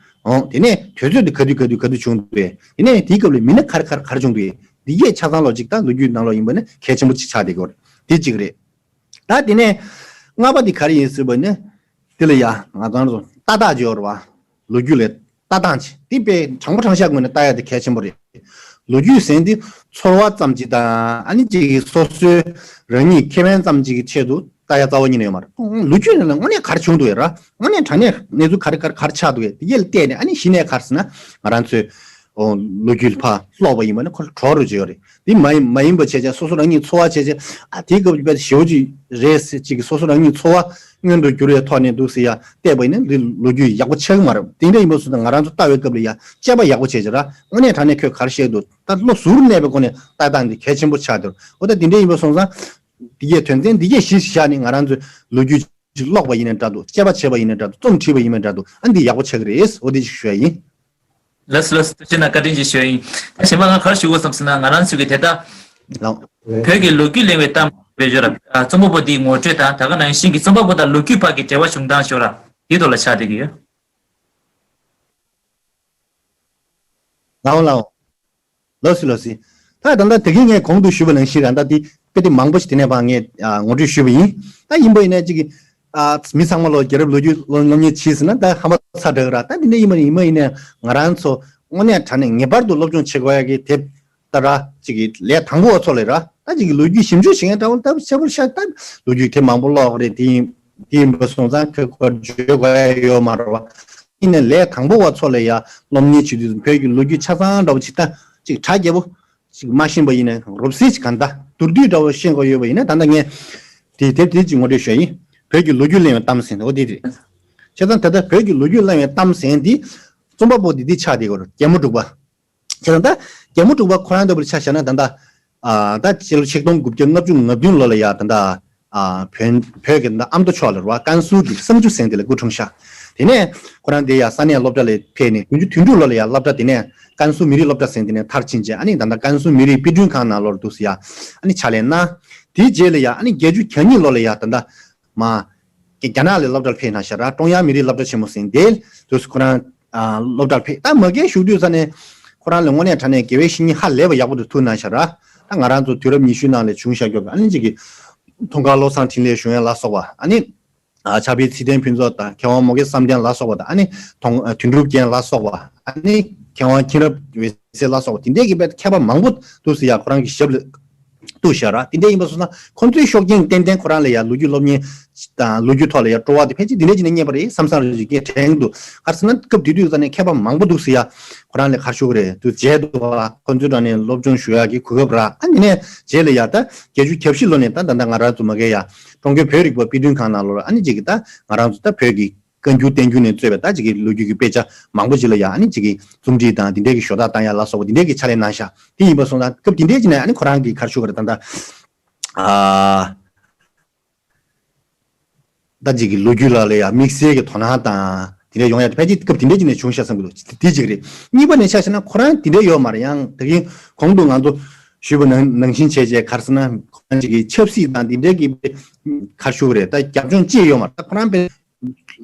འོང་དེ་ནས་དུས་ཚོད་དེ་ག་དུས་ག་དུས་ག་དུས་བྱུང་འདུག་གས། དེ་ནས་དེའི་སྐབས་ལ་མི་སྣ་ག་རེ་ག་རེ་ག་རེ་བྱུང་འདུག་གས། འདི་གས་ཆ་ཚང་ལོ་གཅིག་ད་ལོ་རྒྱུས་ནང་ལོགས་ཡིན་པ་ནི་གལ་ཆེན་པོ་གཅིག་ཆགས་བསྡད་ཀྱི་ཡོད་རེད། དེ་གཅིག་རེད། ད་དེ་ནས་ལྔ་པ་དེ་ག་རེ་ཡིན་ཟེར་བ་ནི། དེ་ལ་ཡ་ང་ཚོ་ཚོ་ལྟ་སྟངས་ཅིག་ཡོད་རེད་བ། ལོ་རྒྱུས་ལ་ལྟ་སྟངས་ཅིག་དེ་དཔེ་དྲང་པོ་དྲང་བཞག་ངོས་ནས་ལྟ་ཡ་དེ་གལ་ཆེན་པོ་རེད། ལོ་རྒྱུས་ཟེར་འདི་ཚོར་བ་ཙམ་ཅིག་དང་ཨ་ནི་ཅིག་སོ་སོའི་རང་ཉིད་ཁེ་ཕན་ཙམ་ཅིག་གི་ཆེད་དུ། ལྟ་ཡ་རྩ་བ་ཉིད་ནས་ཡོད་མ་རེད། ལོ་རྒྱུས་ནང་ལ་དངོས་གནས་ག་རེ་བྱུང་འདུག་ཡོད་ར། དངོས་གནས་དྲང་གནས་གནས་ཚུལ་ག་རེ་ག་རེ་ག་རེ་ཆགས་འདུག་ཡོད་དེ་ཡས་ལ་བལྟས་ནས་ཨ་ནི་གཞི་ནས་ག་རེ་ཟེར་ན་ང་རང་ཚོའི་ཨོ་ལོ་རྒྱུས་ཕར་ཀློག་པ་ཡིན་པ་ནི་ཁོ་གྲོགས་རུ་བྱེད་ཡོད་རེད། དེ་མ་ཡིན་མ་ཡིན་པ་བྱས་བྱས་སོ་སོ་རང་ཉིད་ཚོར་བ་བྱས་བྱས་ཨ་དེའི་སྐབས་ཀྱི་དཔེ་ཞེ་པོ་ཅིག་རེད་ཟེར་ཅིག་གི་སོ་སོ་རང་ཉིད་ཚོར་བ་མངོན་དུ་གྱུར་བའི་ཐོག་ནས་འདུག་ཟེར་ཡ་བལྟས་པ་ཡིན་ན་འདི་ལོ་རྒྱུས་ཡག་པོ་ཆགས་ཀྱི་མ་རེད། དེ་འདྲ་ཡིན་པ་སོང་ཙང་ང་རང་ཚོ་ལྟ་བའི་སྐབས་ལ་ཡ་དཔྱད་པ་ཡག་པོ་བྱས་བྱས་ར་དངོས་གནས་དྲང་གནས་ཁོས་ག་རེ་བཤད་འདུག་ད་བློ་གཟུ་བོར་གནས་པའི་སྒོ་ནས་ལྟ་སྟངས་འདི་གལ་ཆེན་པོ་ཆགས་འདུག་འོ་ད་དེ་འདྲ་ཡིན་པ་སོང་ཙང་། འདི་གའི་དོན་ཚན་འདི་གའི་གཞི་བཞག་ནས་ང་རང་ཚོས་ལོ་རྒྱུས་ཅིག་ཀློག་པ་ཡིན་ན་འདྲ་འདུག་དཔྱད་པ་བྱས་པ་ཡིན་ན་འདྲ་འདུག་རྩོམ་བྲིས་པ་ཡིན་ན་འདྲ་འདུག་ཨ་འདི་ཡག་པོ་ཆགས་ཀྱི་རེད། འོ་འདི་ཅིག་ཞུ་ཡ་ཡིན། ལགས་སོ་ལགས་སོ། ཐུགས་རྗེ་གནང་། བཀའ་དྲིན་ཆེ་ཞུ་ཡ་ཡིན། ད་གཞན་པ་ང་ག་རེ་ཞུ་དགོས་བསམ་སོང་ན་ང་རང་ཚོ་གི་དེ་ལྟ། ལགས། བོད་ཀྱི་ལོ་རྒྱུས་གླེང་བའི་གཏམ་བེད་སྤྱོད་ར། རྩོམ་པ་པོ་འདིའི་ངོ་སྤྲོད་དང་ད་ག་ནང་བཞིན་གྱི་རྩོམ་པ་པོ་དང་ལོ་རྒྱུས་བར་གྱི་འབྲེལ་བ་བྱུང་སྟངས་ཤོག་ར། དེའི་ཐོག་ལ་ཆགས་བསྡད་ཀྱི་ཡོད། ལགས་འོང་ལགས་འོང་། ལགས་སོ་ལགས་སོ། ད་ད་ལྟ་དེ་གིན་ངས་གོང་དུ་ཞུས་པ་ནང་བཞིན་ར་ད་དེ་དཔེ་དེབ་མང་པོ་ཞིག་དེ་ནས་ཕར་ངས་ཨ་ངོ་སྤྲོད་ཞུས་པ་ཡིན། ད་ཡིན་པ་ཡིན་ན་ཅིག་ཨ་མི་ཚང་མ་ལོ་རྒྱལ་རབས་ལོ་རྒྱུས་སློབ་སློབ་གཉེར་བྱས་ཟིན་ན་ད་ཧམ་པ་ཚ་དྲགས་ར། ད་དེ་འདྲ་ཡིན་པ་ཡིན་པ་ཡིན་ན་ང་རང་ཚོ་དངོས་གནས་དྲང་གནས་ངེས་པར་དུ་སློབ་སྦྱོང་བྱེད་དགོས་ཡ་གི་དེབ་ད་ར་ཅིག་གི་ལས་དང་པོ་བ་ཚོ་ལས་ར། ད་ཅིག་གི་ལོ་རྒྱུས་ཞིབ་འཇུག་བྱེད་མཁན་འདྲ་བོ་ལྟ་བུ་ཆེ་བོར་ཤ་ད་ལོ་རྒྱུས་དེབ་མང་པོ་ཀློག་རེད། དེ་ཡིན་དེ་ཡིན་པ་སོང་ཙང་ཁོས་ཁོ་བརྗོད་དགོས་ཡ་ཡོད་མ་རེད་བ། ཡིན་ནའི་ལས་དང་པོ་བ་ཚོ་ལ་ཡ་སློབ་གཉེར་བྱེད་དུས་བོད་ཀྱི་ལོ་རྒྱུས་ཆ་ཚང་འདྲ་བོ་ཅིག་ད་ཅིག་གྲ་རྒྱས་པོ་ཅིག་མ་ཤེས་པ་ཡིན་ནའི་རོབ་སིལ་ཅིག་གང་ལྟ་མདོར་བསྡུས་འདྲ་བོ་ཤེས་དགོས་ཡོད་པ་ཡིན་ན་ད་ལྟ་ངས་དེའི་དེབ་དེ་ཅིག་ངོ་སྤྲོད་ཞུ་ཡ་ཡིན། བོད་ཀྱི་ལོ་རྒྱུས་གླེང་བའི་གཏམ་ཟེར་འོ་དེ་རེད། བྱས་ཙང་ད་ལྟ་བོད་ཀྱི་ལོ་རྒྱུས་གླེང་བའི་གཏམ་ཟེར་འདི་རྩོམ་པ་པོ་འདི་འདི་ཆགས་བསྡད་ཡོད་རེད། རྒྱལ་མོ་འབྲུག་པ། བྱས་ཙང་ད་རྒྱལ་མོ་འབྲུག་པ་ཁོ་རང་ལྟ་བུར་ཆ་བཞག་ན་ད་ལྟ་ཨ་ད་ཕྱི་ལོ་ཆིག་སྟོང་དགུ་བརྒྱ་ལྔ་བཅུ་ང་བདུན་ལོ་ལ་ཡ་ད་ལྟ་ཨ་བོད་བོད་ཀྱི་ད་ལྟ་ཨ་མདོ་ཕྱོགས་ལ་རེད་བ། ཀན་སུའུ་གི་བསམ་རྒྱུ་ཟེར་དེ་ལ་སྐུ་འཁྲུངས་ཤག་དེ་ནས་ཁོ་རང་དེ་ཡ་ས་གནས་སློབ་གྲྭ་ལ་ཕེབས་ནས་དགུ་བཅུ་དོན་དྲུག་ལོ་ལ་ཡ་སློབ་གྲྭ་དེ་ནས་ཀན་སུའུ་མི་རིགས་སློབ་གྲྭ་ཟེར་དེ་ནས་མཐར་ཕྱིན་རྗེས་ཨ་ནི་ད་ལྟ་ཀན་སུའུ་མི་རིགས་དཔེ་སྐྲུན་ཁང་ནང་ལོགས་འདུག་སེ་ཡ་ཨ་ནི་ཕྱག་ལས་གནང་། དེའི་རྗེས་ལ་ཡ་ཨ་ནི་བརྒྱད་ཅུ་གྱ་གཉིས་ལོ་ལ་ཡ་ད་ལྟ་མ། རྒྱ་ནག་ལ་སློབ་གྲྭར་ཕེབས་གནང་ཤག་ར། ཀྲུང་དབྱང་མི་རིགས་སློབ་གྲྭ་ཆེན་མོ་ཟེར་དེ་དུས་སུ་ཁོ་རང་ཨ་སློབ་གྲྭར་ཕེབས། ད་མ་རྒན་བཞུགས་དུས་ས་ནས་ཁོ་རང་ལ་དངོས་གནས་དྲང་གནས་དགེ་བའི་བཤེས་གཉེན་ཧ་ལས་པ་ཡག་པོ་དེ་ཐུག་གནང་ཤག་ར། ད་ང་རང་ཚོ་དུས་རབས་ཉི་ཤུའི་ནང་ལ་བྱུང་བཞག་ཀྱོག་གི་ཨ་ནི་ཅིག་གི་མཐོང་གར་བློ་བཟང་འཕྲིན་ལས་གཞུང་ཡང་ལ་སོགས་པ་ཨ་ནི་ཨ་ཕྱག་དཔེ་ཚེ་བརྟན་ཕུན་ཚོགས་དང་མཁས་དབང་མོའུ་འགལ་བསམ་གཏན་ལ་སོགས་པ་དང་ཨ་ནི་མཐོང་ཨ་དོན་གྲུབ་རྒྱལ་ལ་སོགས་པ་ཨ་ནི་མཁས་དབང་མཁྱེན་རབ་འོད་ཟེར་ལ་སོགས་པ་དེ་འདྲས་ཀྱི་དཔེ་མཁས་པ་མང་པོ་འདུག་སེ་ཡ་ཁོ་རང་གི་ཞབས་ལ། འདུག་ཤག་ར། དེ་འདྲ་ཡིན་པ་སོང་ན་ཁོང་ཚོའི་ཤུགས་རྐྱེན་ཏན་ཏན་ཁོ་རང་ལ་ཡ་ལོ་རྒྱུས་སློབ་གཉེར་དང་ལོ་རྒྱུས་ཐོག་ལ་ཡ་སྤྲོ་བ་དེ་ཕལ་ཆེར་དེ་འདྲ་ཅིག་ནས་རྙེད་པ་རེད་བསམ་བསམ་རེ་ཅིག་སྐད་དྲན་འདུག་ག་རེ་ཟེར་ན་སྐབས་དེ་དུས་ཙ་ནས་མཁས་པ་མང་པོ་འདུག་ཟེར་ཡ་ཁོ་རང་ལ་ག་རེ་ཞུ་གི་རེད་དུ་མཇལ་འདུག་བ། ཁོང་ཚོའི་དྲང་གནས་སློབ་སྦྱོང་ཞུ་ཡ་གི་གོ་སྐབས་རག་ཨ་ནི་ནས་རྗེས་ལ་ཡ་ད་བརྒྱད་ཅུ་གྱ་བཞི་ལོ་ནས་ད་ད་ད་ང་རང་ཚོ་མ་གི་ཡ་ཀྲུང་གོའི་བོད་རིག་པ་དཔེ་སྐྲུན་ཁང་ནང་ལོགས་ལ་ཨ་ནི་ཅིག་གི་ད་ང་རང་ཚོ་ད་བོད་ཀྱི་བཀའ་འགྱུར་བསྟན་འགྱུར་ནས་གཙོས་པའི་ད་ཅིག་གི་ལོ་རྒྱུས་ཀྱི་དཔེ་ཆ་མང་པོ་ཅིག་ལ་ཡང་ཨ་ནི་ཅིག་གི་རྩོམ་སྒྲིག་དང་དེ་འདྲའི་གི་ཞོ་ཏག་བཏང་ཡ་ལ་སོགས་པ་དེ་འདྲའི་གི་ཕྱག་ལས་གནང་ཤག་དེ་ཡིན་པ་སོང་ཙང་སྐབས་དེ་འདྲའི་ཅིག་ནས་ཨ་ནི་ཁོ་རང་གི་ག་རེ་ཞུ་གི་རེད་ད་ལྟ་ཨ་ད་ཅིག་གི་ལོ་རྒྱུས་ལ་ལ་ཡ་དམིགས་བསལ་གྱི་དོ་སྣང་དང་དེ་འདྲ་ཡོང་ཡ་དེ་ཕལ་ཆེར་སྐབས་དེ་འདྲའི་ཅིག་ནས་བྱུང་ཤག་བསམ་གི་འདུག་དེ་ཅིག་རེད། གཉིས་པ་ནས་ཆ་བཞག་ན་ཁོ་རང་དེ་འདྲའི་ཡོད་མ་རེད། ཡང་ད་གིན་གོང་དུ་ང་ཚོ་ཞུས་པ་ནང་ནང་བཞིན་བྱས་བྱས་ག་རེ་ཟེར་ན་ཁོ་རང་ཅིག་གི་ཆབ་སྲིད་དང་དེ་འདྲའི་གི་ག་རེ་ཞུ་གི་རེད་ད་རྒྱབ་ལྗོངས་ཅི་ཡོད་མ་རེད། ད་ཁོ་རང་དཔེ་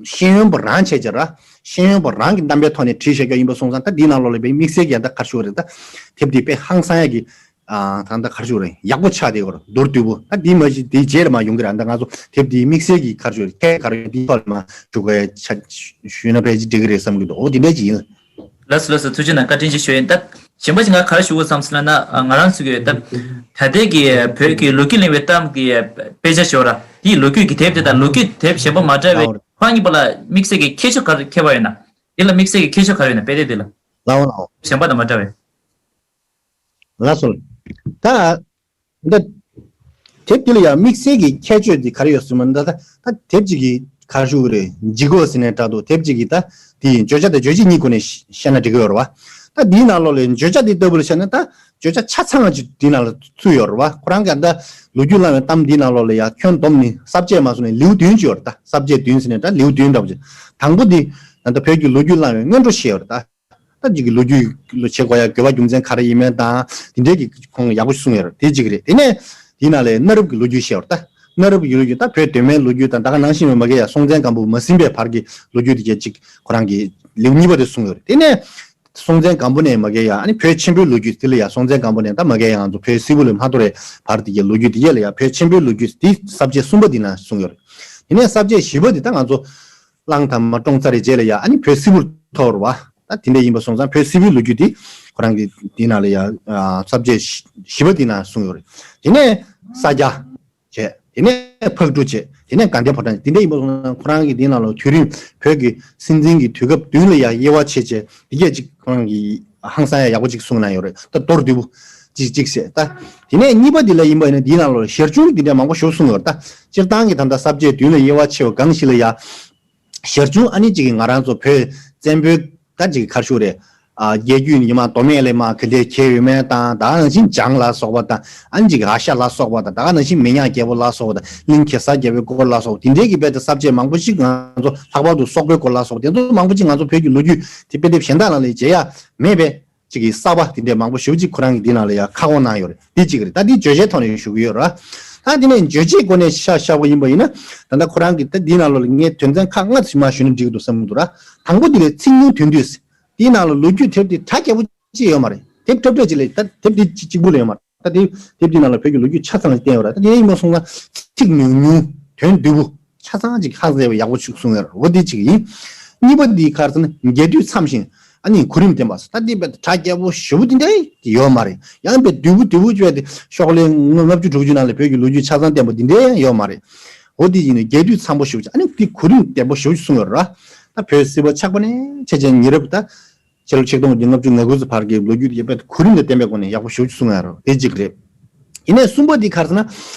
ཤེས་ཡོན་པ་རང་བྱས་བྱས་ར། ཤེས་ཡོན་པ་རང་གི་རྣམ་པའི་ཐོག་ནས་བྲིས་བཞག་རྒྱུ་ཡིན་པ་སོང་ཙང་ད་འདིའི་ནང་ལོགས་ལ་དཔེ་དམིགས་བསལ་གྱི་ད་ག་རེ་ཞུ་རེད་ད། དེབ་འདི་དཔེ་ཧང་སང་ཡ་གི་ཨ་ད་ད་ག་རེ་ཞུ་རེད་ཡག་པོ་ཆགས་བསྡད་ཡོད་རེད་མདོར་བསྡུས་པོ། ད་འདི་མ་གཞི་འདིའི་རྗེས་ལ་མ་ཡོང་གི་རེད། ད་ང་ཚོ་དེབ་འདིའི་དམིགས་བསལ་གྱི་ག་རེ་ཞུ་རེད་ཁྱད་ག་རེ་འདིའི་ཐོག་ལ་མ་ཞུ་དགོས་ཡ་ཆ་ཞུས་ན་ཕལ་ཆེར་འགྲིག་གི་རེད་བསམ་གི་འདུག་འོ་འདི་འདྲ་ཅིག་ཡིན། ལགས་སོ་ལགས་སོ། ཐུགས་རྗེ་གནང་། བཀའ་དྲིན་ཆེ་ཞུ་ཡིན། ད་གཞན་པ་ཞིག་ང་ག་རེ་ཞུ་དགོས་བསམ་སོང་ན་ང་རང་ཚོ་གི་ད་ད་ལྟའི་གི་བོད་ཀྱི་ལོ་རྒྱུས་གླེང་བའི་གཏམ་གྱི་དཔེ་ཆ་ཞོར་ར་དེའི་ལོ་རྒྱུས་ཀྱི་དེབ་དེ་དང་ལོ་རྒྱུས་དེབ་གཞན་པ་མ་འདྲ་བའི་ ཁོ་རང་གཉིས་པོ་ལ་དམིགས་བསལ་གྱི་ཁྱད་ཆོས་ག་རེ་ཁྱད་པར་ཡོད་ན། འདི་ལ་དམིགས་བསལ་གྱི་ཁྱད་ཆོས་ག་རེ་ཡོད་ན། དཔེ་དེབ་འདི་ལ། ལའོ་ལའོ། གཞན་པ་དང་མ་འདྲ་བའི། ལགས་སོ། ད། ད། དེབ་འདི་ལ་ཡང་དམིགས་བསལ་གྱི་ཁྱད་ཆོས་འདི་ག་རེ་ཡོད་ཟེར་ན། ད་ད་དེབ་གཅིག་གི་ག་རེ་ཞུ་གི་རེད། ལྗིད་ཁོག་ཟེར་ནའི་འདྲ་འདུག་དེབ་གཅིག་གི་ད་དེ་ཡི་བརྗོད་བྱ་དང་རྗོད་བྱེད་གཉིས་སྒོ་ནས་བཤད་ན་འགྲིག་གི་ཡོད་རེད་བ། ད་འདིའི་ནང་ལོགས་ལ་བརྗོད་བྱ་འདི་ལྟ་བུ་ལ་བཤད་ན། ད་བརྗོད་བྱ་ཆ་ཚང་ཅིག་འདིའི་ནང་ལ་ཚུད་ཡོད་རེད་བ། ཁོ་རང་གིས་ད་ལོ་རྒྱུས་བླངས་པའི་གཏམ་འདིའི་ནང་ལོགས་ལ་ཡང་ཁྱོན་བསྡོམས་ནས་ས་བཅད་མ་བཟུང་ནས་ལེའུ་བདུན་ཅིག་ཡོད་རེད། ད་ས་བཅད་བདུན་ཟེར་ནའི་འདྲ། ལེའུ་བདུན་འདྲ་པོ་ཅིག་དང་པོ་འདི་ད་ལྟ་བོད་ཀྱི་ལོ་རྒྱུས་བླངས་པའི་སྔོན་འགྲོ་བཤད་ཡོད་རེད། ད། ད་ཅིག་གི་ལོ་རྒྱུས་ལ་བྱེད་དགོས་ཡ་དགོས་པ་རྒྱུ་མཚན་ག་རེ་ཡིན་མིན་དང་། དེ་འདྲའི་གི་ཁོང་ཡག་པོ་ཞིག་གསུངས་ཡོད་རེད། དེ་གཅིག་རེད། དེ་ནས་དེའི་ནང་ལས་གནའ་རབས་ཀྱི་ལོ་རྒྱུས་བཤད་ཡོད་རེད། ད་གནའ་རབས་ཀྱི་ལོ་རྒྱུས། ད་བོད་གདོད་མའི་ལོ་རྒྱུས་དང་། ད་ག་ནང་བཞིན་མ་གི་ཡ་སྲོང་བཙན་སྒམ་པོ་མ་ཟིན་པའི་བར་གྱི་ལོ་རྒྱུས་དེ་གས་ཅིག་ཁོ་རང་གིས་ལེའུ་གཉིས་པ་དེ་གསུངས་ཡོད་རེད། དེ་ནས་སྲོང་བཙན་སྒམ་པོ་ནས་མ་གི་ཡ་ཨ་ནི་བོད་ཆེན་པོའི་ལོ་རྒྱུས་དེ་ལ་ཡ། སྲོང་བཙན་སྒམ་པོ་ནས་ད་མ་གི་ཡ་ང་ཚོ་བོད་སིལ་བུ་ལ་མ་གཏོགས་རེད་བར་དེ་གས་ལོ་རྒྱུས་དེ་གས་ལ་ཡ། བོད་ཆེན་པོའི་ལོ་རྒྱུས་དེ་ས་བཅད་གསུམ་པ་དེ་ན་གསུངས་ཡོད་རེད། དེ་ནས་ས་བཅད་བཞི་པ་དེ་ད་ང་ཚོ་གླང་དར་མ་བཀྲོངས་ཚར་བའི་རྗེས་ལ་ཡ་ཨ་ནི་བོད་སིལ་བུར་ཐོར་བ། ད་དེ་འདྲ་ཡིན་པ་སོང་ཙང་བོད་སིལ་བུའི་ལོ་རྒྱུས་དེ་ཁོ་རང་གི་དེའི་ནང་ལ་ཡ་ཨ་ས་བཅད་བཞི་པ་དེའི་ནང་གསུངས་ཡོད་རེད། དེ་ནས་ས་སྐྱ་བྱས། དེ་ནས་ཕག་གྲུ་བྱས། དེ་ནས་དགའ་ལྡན་ཕོ་བྲང་། དེ་འདྲ་ཡིན་པ་སོང་ཙང་ཁོ་རང་གི་དེའི་ནང་ལ་དུས་རིང་བོད་ཀྱི་སྲིད་འཛིན་གྱི་དུས་སྐབས་བདུན་ལ་ཡ་དབྱེ་བ་ཕྱེ་བྱས། དེ་གས་ཅིག་ཁོ་རང་གི་ཧང་སང་ཡ་ཡག་པོ་ཅིག་གསུངས་གནང་ཡོད་རེད། ད་མདོར་བསྡུས་པོ་ཅིག་ཅིག་བྱས། ད་དེ་ནས་གཉིས་པ་འདི་ལ་ཡིན་པ་ཡིན་ན། དེའི་ནང་ལ་ཞར་བྱུང་འདི་འདྲ་མང་པོ་ཞིག་གསུངས་ཡོད་རེད། ད་སྤྱིར་བཏང་གི་ད་ལྟ་ས་བཅད་བདུན་ལ་དབྱེ་བ་ཕྱེ་བ་གང་ཞིག་ལ་ཡ། ཞར་བྱུང་ཨ་ནི་ཅིག་གི་ང་རང་ཚོ་བོད་བཙན་པོའི་ད་ཅིག་ག་རེ་ཞུ་རེད། ཨ་རྒྱལ་རྒྱུད་ཉི་མ་མདོ་སྨད་ལ་མ་ག་འདྲས་གྱེས་ཡོད་མེད་དང་། ད་ག་ནང་བཞིན་འཇང་ལ་སོགས་པ་དང་། ཨ་ནི་ཅིག་ཨ་ཤ་ལ་སོགས་པ་དང་། ད་ག་ནང་བཞིན་མི་ཉག་རྒྱལ་པོ་ལ་སོགས་པ་དང་། གླིང་གེ་སར་རྒྱལ་པོའི་སྐོར་ལ་སོགས་པ་དེ་འདྲས་ཀྱི་དཔེ་དེ་ས་བཅད་མང་པོ་ཞིག་ང་ཚོ། ལྷག་པར་དུ་སོག་པོའི་སྐོར་ལ་སོགས་པ་དེ་ཚོ་མང་པོ་ཅིག་ང་ཚོ་བོད་ཀྱི་ལོ་རྒྱུས་དེ་དཔེ་དེབ་གཞན་དག་ནང་ལ་མཇལ་ཡ་མེད་པས། ཅིག་གི་གསར་པ་དེ་འདྲས་མང་པོ་ཞེ་པོ་ཅིག་ཁོ་རང་གིས་འདི་ནང་ལ་ཡ་ཁ་སྐོང་གནང་ཡོད་རེད། འདི་གཅིག་རེད། ད་འདི་བརྗོད་བྱའི་ཐོག་ནས་ཞུ་གི་ཡོད་ར། ད་འདི་ནས་རྗོད་བྱེད་སྒོ་ནས་ཤ་བཞག་པ་ཡིན་པ་ཡིན་ན། ད་ལྟ་ཁོ་རང་གིས་ད་འདི་ནང་ལོགས་ལ་ངས་དོན་ཚན་ཁག་ལྔ་ཞིག་མར་ཞུས་ན་འགྲིག་གི་འདུག་བསམ་གྱི་འདུག་ར། དང་པོ་འདི་ལ་ཚིག་ཉུང་དོན་བསྡུས། འདིའི་ནང་ལ་ལོ་རྒྱུས་དེབ་དེ་གྲ་རྒྱས་པོ་ཅིག་ཡོད་མ་རེད། དེབ་འཁྲབ་འཁྲབ་ཅིག་ལས། ད་དེབ་འདི་གཅིག་པུ་ལ་ཡོད་མ་རེད། ད་དེ་དེབ་འདིའི་ནང་ལ་བོད་ཀྱི་ལོ་རྒྱུས་ཆ་ཚང་ཞིག་བསྟན་ཡོད་ར། ད་དེ་ཡིན་པ་སོང་ཙང་ཚིག་ཉུང་ཉུང་དོན་བསྡུས་པོ། ཆ་ཚང་ཅིག་ཧ་ཟེར་བའི་ཡག་པོ་ཅིག་གསུངས་ཡོད་རེད། འོ་དེ་གཅིག་ཡིན། གཉིས་པ་འདི་ག་རེ་ཟེར་ན། རྒྱས་བསྡུས་མཚམས་བཞིན་ཨ་ནི་གོ་རིམ་ལྡན་པ་ཟེར། ད་འདི་དཔེ་གྲ་རྒྱས་པོ་ཞེ་པོ་འདི་འདྲ་ཡོད་མ་རེད། ཡང་དཔེ་བསྡུས་པོ་བསྡུས་པོ་བྱས་ཏེ་ཤོག་ལྷེ་ལྔ་བཅུ་དྲུག་ཅུ་ནང་ལ་བོད་ཀྱི་ལོ་རྒྱུས་ཆ་ཚང་བསྟན་པ་འདི་འདྲ་ཡང་ཡོད་མ་རེད། འོ་དེ་ཡིན་ནའི་རྒྱས་བསྡུས་མཚམས་པོ་ཞེ་པོ་ཅིག་ཨ་ནི་འདི་གོ་རིམ་ལྡན་པོ་ཞེ་པོ་ཅིག་གསུངས་ཡོད་རེད། ད་བོད་སིལ་བུ་ཆགས་པ་ནས་ཆེ་ཆེན་ཉེ་རབས། ད་ཕྱི་ལོ་ཆིག་སྟོང་དགུ་བརྒྱ་ལྔ་བཅུ་ང་དགུ་ཙམ་བར་གྱི་ལོ་རྒྱུས་དེ་དཔེ་གོ་རིམ་དང་ལྡན་པའི་སྒོ་ནས་ཡག་པོ་ཞེ་པོ་ཅིག་གསུངས་ཡོད་རེད། དེ་གཅིག་རེད། ཡིན་ནའི་གསུམ་པ་འདི་ག་རེ་ཟེར་ན།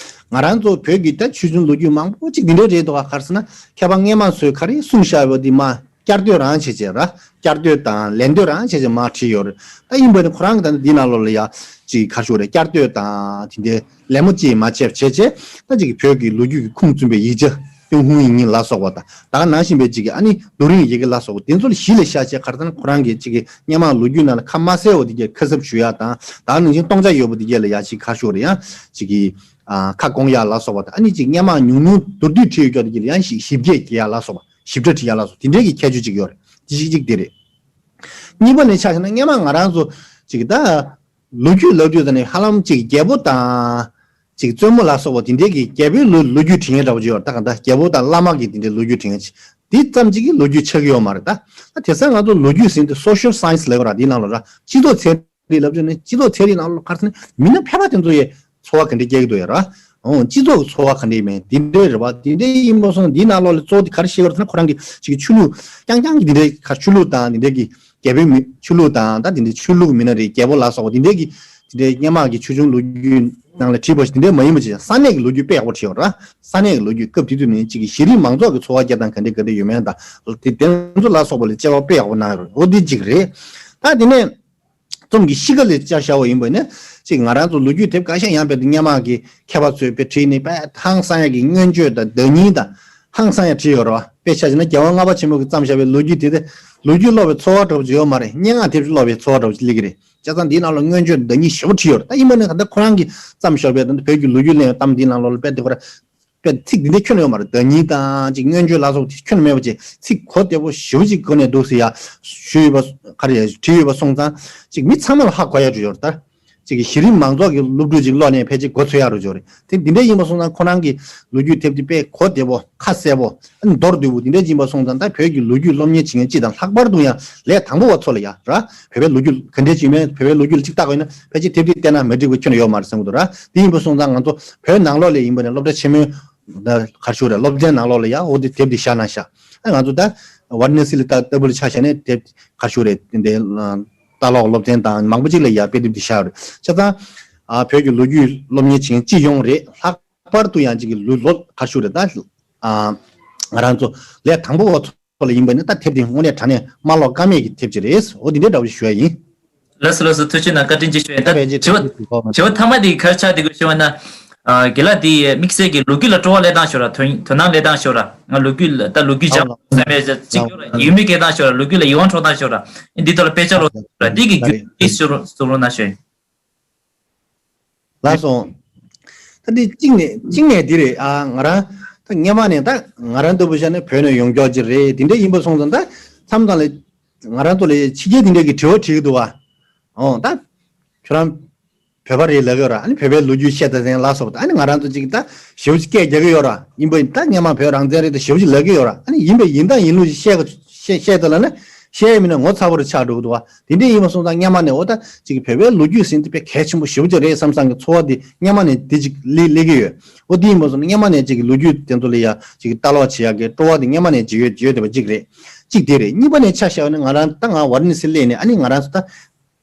ང་རང་ཚོ་བོད་ཀྱི་ད་ཆོས་འབྱུང་ལོ་རྒྱུས་མང་པོ་ཅིག་འདི་འདྲ་རེད་འདུག་ག་ག་རེ་ཟེར་ན། མཁས་པ་སྔས་མ་ཚོས་ག་རེ་གསུངས་བཞག་ཡོད་པ་འདི་མར་བསྐྱར་ཟློས་རང་བྱས་བྱས་ར། བསྐྱར་ཟློས་དང་ལན་ཟློས་རང་བྱས་བྱས་མར་བྲིས་ཡོད་རེད། ད་ཡིན་པ་ནི་ཁོ་རང་གི་ད་ནི་འདི་ནང་ལོགས་ལ་ཡ་ཅིག་ག་རེ་ཞུ་རེད། བསྐྱར་ཟློས་དང་དེ་འདྲའི་ལད་མོ་ཅིག་མ་བྱས་བྱས་བྱས། ད་ཅིག་བོད་ཀྱི་ལོ་རྒྱུས་ཀྱི་ཁུངས་བཙུན་པའི་ཡིག་ཆ་ཏུན་ཧོང་ཡིག་རྙིང་ལ་སོགས་པ་དང་། ད་ག་ནང་བཞིན་པའི་ཅིག་གི་ཨ་ནི་རྡོ་རིང་ཡི་གེ་ལ་སོགས་པ་དེ་ཚོ་ལ་གཞི་ལ་བཞག་བྱས་ག་རེ་ཟེར་ན། ཁོ་རང་གི་ཅིག་གི་སྔས་མ་ལོ་རྒྱུས་ནང་ལ་ཁ་མ་གསལ་བ་དེ་གས་ཁ་གསབ་ཞུ་ཡ་དང་། ད་ག་ནང་བཞིན་སྟོང་ཆ་ཡོད་པ་དེ་གས་ལ་ཡ་ཅིག་ག་རེ་ཞུ་རེད། ཡང་ཅིག་གི་ཨ་ཁ་སྐོང་ཡ་ལ་སོགས་པ་དང་། ཨ་ནི་ཅིག་སྔས་མ་ཉུང་ཉུང་མདོར་བསྡུས་བྲིས་ཡོད་ཀྱང་དེ་གས་ལ་ཡང་ཞིབ་ཞིབ་རྒྱས་རྒྱས་ཡ་ལ་སོགས་པ། ཞིབ་ཕྲ་བྲིས་ཡ་ལ་སོགས་དེ་འདྲའི་གི་ཁྱད་ཆོས་ཅིག་ཡོད་རེད། དེ་གཅིག་གཅིག་དེ་རེད། གཉིས་པ་ནས་ཆ་བཞག་ན། སྔས་མ་ང་རང་ཚོ་ཅིག་ད་ལོ་རྒྱུས་ལབ་དུས་ད་ནི་ཧ་ལམ་ཅིག་རྒྱལ་པོ་དང་ཅིག་བཙུན་མོ་ལ་སོགས་པ་དེ་འདྲའི་གི་རྒྱལ་པོའི་ལོ་ལོ་རྒྱུས་བྲིས་མཁན་འདྲ་པོ་ཅིག་ཡོད་རེད། ད་ག་ད་རྒྱལ་པོ་དང་བླ་མ་གི་དེ་འདྲའི་ལོ་རྒྱུས་བྲིས་མཁན་ཅིག་དེ་ཙམ་ཅིག་གིས་ལོ་རྒྱུས་ཆགས་ཀྱི་ཡོད་མ་རེད། ད་ད་དེང་སང་ང་ཚོ་ལོ་རྒྱུས་ཟེར་དུས་སོ་ཤལ་སའེན་སི་ལབ་ཡོད་ར། དེའི་ནང་ལ་ར་སྤྱི་ཚོགས་ཚན་རིག་ལབ་ཀྱི་ནི། སྤྱི་ཚོགས་ཚན་རིག་ནང་ལ་ག་རེ་ཟེར་ན། མི་སྣ་ཕལ་པ་དེ་ཚོ་ཡི་འཚོ་བ་ག་འདྲ་སྐྱེལ་གྱི་འདུག་ཡ་ར། འོ། སྤྱི་ཚོགས་ཀྱི་འཚོ་བ་ག་འདྲ་ཡིན་མིན་དེ་འདྲ་རེད་པ། དེ་འདྲ་ཡིན་པ་སོང་ཙང་འདིའི་ནང་ལོགས་ལ་གཙོ་བོ་དེ་ག་རེ་བཤད་ཀྱི་ཡོད་རེད་ཟེར་ན། ཁོ་རང་གི་ཅིག་ཆོས་ལུགས་རྐྱང་རྐྱང་གི་དེ་འདྲའི་ག་ཆོས་ལུགས་དང་དེ་འདྲའི་གི་རྒྱལ་པོའི་མི་ཆོས་ལུགས་དང་། ད་དེ་འདྲའི་ཆོས་ལུགས་མི་སྣ་རེད། རྒྱལ་པོ་ལ་སོགས་པ་དེ་འདྲའི་གི་དེ་འདྲའི་སྔས་མ་གི་ཆོས་འབྱུང་ལོ་རྒྱུས་ནང་ལ་བྲིས་པ་ཞིག་དེ་འདྲ་མ་ཡིན་པ་ཅིག་ས་གནས་ཀྱི་ལོ་རྒྱུས་དཔེ་ཡག་པོ་བྲིས་ཡོད་ར། ས་གནས་ཀྱི་ལོ་རྒྱུས་སྐབས་དེ་དུས་ནས་ཅིག་གི་གཞི་རིམ་མང་ཚོགས་ཀྱི་འཚོ་བ་སྐྱེལ་སྟངས་ག་འདྲ་ག་འདྲ་ཡོད་མེད་དང་། དེ་དེ་ཚོ་ལ་སོགས་པ་ལ་དཔྱད་པ་དཔེ་ཡག་པོ་གནང་ཡོད་རེད། འོ། དེ་གཅིག་རེད། ད་དེ་ནས། རྩོམ་གྱི་གཤིས་ཀ་ལ་དཔྱད་བཞག་པ་ཡིན་པ་ནི། གཅིག་ང་རང་ཚོ་ལོ་རྒྱུས་དེབ་ཁ་ཤས་ཡང་དཔེ་དེ་སྔས་མ་གི་མཁས་པ་ཚོས་དཔེ་བྲིས་ནས་དཔེ་ཧང་སང་ཡག་གི་མངོན་བརྗོད་དང་བརྡ་རྙིང་དང་ཧང་སང་ཡག་བྲིས་ཡོད་རེད་བ། དཔེ་ཆ་བཞག་ན་རྒྱལ་དབང་ལྔ་པ་ཆེན་པོ་གིས་བརྩམས་བཞག་པའི་ལོ་རྒྱུས་དེ་དེ་ལོ་རྒྱུས་ཀློག་པའི་ཚོར་བ་འདྲ་པོ་ཅིག་ཡོད་མ་རེད། སྙན་ངག་དེབ་ཅིག་ཀློག་པའི་ཚོར་བ་འདྲ་པོ་ཅིག་སླེབས་ཀྱི་རེད། བྱས་ཙང་འདིའི་ནང་ལ་མངོན་བརྗོད་བརྡ་རྙིང་ཞེ་པོ་བྲིས་ཡོད་རེད། ད་ཡིན་པ་ནི་ད་ལྟ་ཁོ་རང་གིས་བརྩམས་བཞག་པའི་ད་ལྟ་བོད་ཀྱི་ལོ་རྒྱུས་གླེང་བའི་གཏམ་འདིའི་ནང་ལོགས་ལ་དཔེ་དེ་ཁོ་རང་དཔེ་ཚིག་འདི་འདྲ་ཁྱོན་ནས་ཡོད་མ་རེད། བརྡ་རྙིང་དང་ཅིག་མངོན་བརྗོད་ལ་སོགས་དེ་ཁྱོན་ནས་མེད་པ་བྱས། ཚིག་གོ་བདེ་པོ་ཞེ་པོ་ཅིག་གོ་ནས་འདུག་ཟེར་ཡ་ཞུས་ཡོད་པ། ག་རེ་ཡ་བྲིས་ཡོད་པ་སོང་ཙང་ཅིག་མི་ཚང་མ་ལ་ཧ་གོ་ཡ་འགྲོ་ཡོད་རེད། ད་ཅིག་གི་གཞི་རིམ་མང་ཚོགས་ཀྱི་སློབ་ཕྲུག་ཅིག་ཀློག་ནས་ཕལ་ཆེར་གོ་ཚོད་ཡ་འགྲོ་ཡོད་རེད། དེ་འདི་འདྲ་ཡིན་པ་སོང་ཙང་ཁོ་རང་གི་ལོ་རྒྱུས་དེབ་དེ་དཔེ་གོ་བདེ་པོ། ཁ་གསལ་པོ། ཨ་ནི་མདོར་བསྡུས་པོ་དེ་འདྲ་ཡིན་པ་སོང་ཙང་། ད་བོད་ཀྱི་ལོ་རྒྱུས་སློབ་གཉེར་བྱེད་མཁན་སྤྱི་དང་ལྷག་པར་དུ་ཡང་ལས་དང་པོ་བ་ཚོ་ལ་ཡ་ར། བོད་པའི་ལོ་རྒྱུས་ག་འདྲས་ཅིག་མེད། བོད་པའི་ལོ་རྒྱུས་ལ་ཅིག་བལྟ་དགོས་ན་ཕལ་ཆེར་དེབ་འདི་བལྟས་ན་མི་འགྲིག་པའི་ཁྱོན་ནས་ཡོད་མ་རེད་བསམ་གྱི་འདུག་ར། དེ་ཡིན་པ་སོང་ཙང་ང་ཚོ་བོད་ནང་ལོགས་ལ་ཡིན་པ་ནས་སློབ་གྲྭ་ཆེན་མོའི་ད་ག་རེ་ཞུ་རེད། སློབ་ཚན་ནང་ལོགས་ལ་ཡ་འོ་དེ་དེབ་འདི་བཞག་ན་ཤག་ཨ་ང་ཚོ་ད་ཝཱ་ར་ཎ་སི་ལ་ད་ལྟ་བུ་ལ་ཆ་བཞག་ནས་དེབ་ག་རེ་ཞུ་རེད། དེ་འདྲའི་ལྟ་ཀློག་སློབ་ཚན་དང་མང་པོ་ཅིག་ལ་ཡ་དཔེ་དེབ་དེ་བཞག་ཡོད་རེད། བྱས་ཙང་ཨ་བོད་ཀྱི་ལོ་རྒྱུས་སློབ་གཉེར་བྱེད་མཁན་ཅི་ཡོང་རེད། ལྷག་པར་དུ་ཡང་ཅིག་གི་ལོ་ལོ་ག་རེ་ཞུ་རེད། ད་ཨ་ང་རང་ཚོ་ལས་དང་པོ་བ་ཚོ་ལ་ཡིན་པ་ནི་ད་དེབ་དེ་དངོས་གནས་དྲང་གནས་མ་ཀློག་ཀ་མེད་ཀྱི་དེབ་ཅིག་རེད། འོ་དེ་འདྲའི་འདྲ་བོ་ཞིག་ཞུ་ཡ་ཡིན། ལགས་སོ་ལགས་སོ། ཐུགས་རྗེ་གནང་། བཀའ་དྲིན་ཆེ་ཞུ་ཡིན། ད་ད་ཕལ་ཆེར་དྲི་བ་དེ་ཚོ་གོ་མ་དྲི་བ་ཐ་མ་དེ་ག་རེ་ཆགས་བསྡད་ཀྱི་ཞུ་བ་ན། ཨ་རྒན་ལགས་དེ་དམིགས་བསལ་གྱི་ལོ་རྒྱུས་ལ་སྤྲོ་བ་སླེབས་སྟངས་ཤོར་ར། དོ་དོ་སྣང་སླེབས་སྟངས་ཤོར་ར། ང་ལོ་རྒྱུས་ལ་ད་ལོ་རྒྱུས་སྦྱང་བསམ་པའི་ཅིག་ཡོད་ར། ཡིད་མི་སྐྱོ་སྟངས་ཤོར་ར། ལོ་རྒྱུས་ལ་ཡིད་དབང་འཕྲོག་སྟངས་ཤོར་ར། འདི་ཐོག་ལ་དཔེ་ཆ་ཀློག་ར། འདི་གི་རྒྱུ་འདི་ཤོར་ཤོར་རོགས་གནང་ཞུ་ཡིན། ལགས་སོ། ད་འདི་གཅིག་ནས་གཅིག་ནས་འདི་རེད། ཨ་ང་རང་ད་སྔོན་མ་ནས་ད་ང་རང་ལྟ་བུ་བྱས་ན་བོད་ནས་ཡོང་མཁན་ཅིག་རེད། དེ་འདྲ་ཡིན་པ་སོང་ཙང་ད་མཚམས་མཚམས་ལ་ང་རང་ཚོ་ལ་ཕྱི་རྒྱལ་དེ་འདྲ་གི་དྲི་བ་དྲི་གི་འདུག་བ། ཨོ་ད་ཁྱོད་རང་བོད་པ་རེད་ལབ་ཀྱི་ཡོད་ར། ཨ་ནི་བོད་པའི་ལོ་རྒྱུས་བཤད་ད་ཟེར་ལ་སོགས་པ། ཨ་ནི་ང་རང་ཚོ་ཅིག་ད་ཞེ་པོ་ཅིག་སྐད་རྒྱག་གི་ཡོད་ར། ཡིན་པ་ཡིན་ད་སྔོན་མ་བོད་རང་བཙན་རེད་ད་ཞེ་པོ་ཅིག་ལབ་ཀྱི་ཡོད་ར། ཨ་ནི་ཡིན་པ་ཡིན་ལུགས་ཤིག་བཤད་ག་བཤད་བཤད་ད་ལབ་ན་བཤད་ཡ་མིན་ན་ངོ་ཚ་པོ་རུ་ཆགས་འགྲོ་གི་འདུག་བ། དེ་འདྲ་ཡིན་པ་སོང་ཙང་སྔོན་མ་ནས་འོ་ད་ཅིག་བོད་པའི་ལོ་རྒྱུས་ཟེར་འདི་དཔེ་གལ་ཆེན་པོ་ཞེ་པོ་ཅིག་རེད་བསམ་བསམ་གྱི་ཚོར་བ་འདི་སྔོན་མ་ནས་འདི་ཅིག་སླེབས་སླེབས་ཀྱི་ཡོད། འོ་དེ་ཡིན་པ་སོང་ན་སྔོན་མ་ནས་ཅིག་ལོ་རྒྱུས་དེ་ཚོ་ལ་ཡ་ཅིག་ལྟ་ཀློག་བྱེད་ཡ་གི་སྤྲོ་བ་དེ་སྔོན་མ་ནས་ཅིག་ཡོད་ཡོད་བསྡད་པ་ཅིག་རེད། གཅིག་དེ་རེད། གཉིས་པ་ནས་ཆ་བཞག་ན་ང་རང་ད་ང་ཝཱ་ར་ཎ་སི་སླེབས་ནས་ཨ་ནི་ང་རང་ཚོ་ད་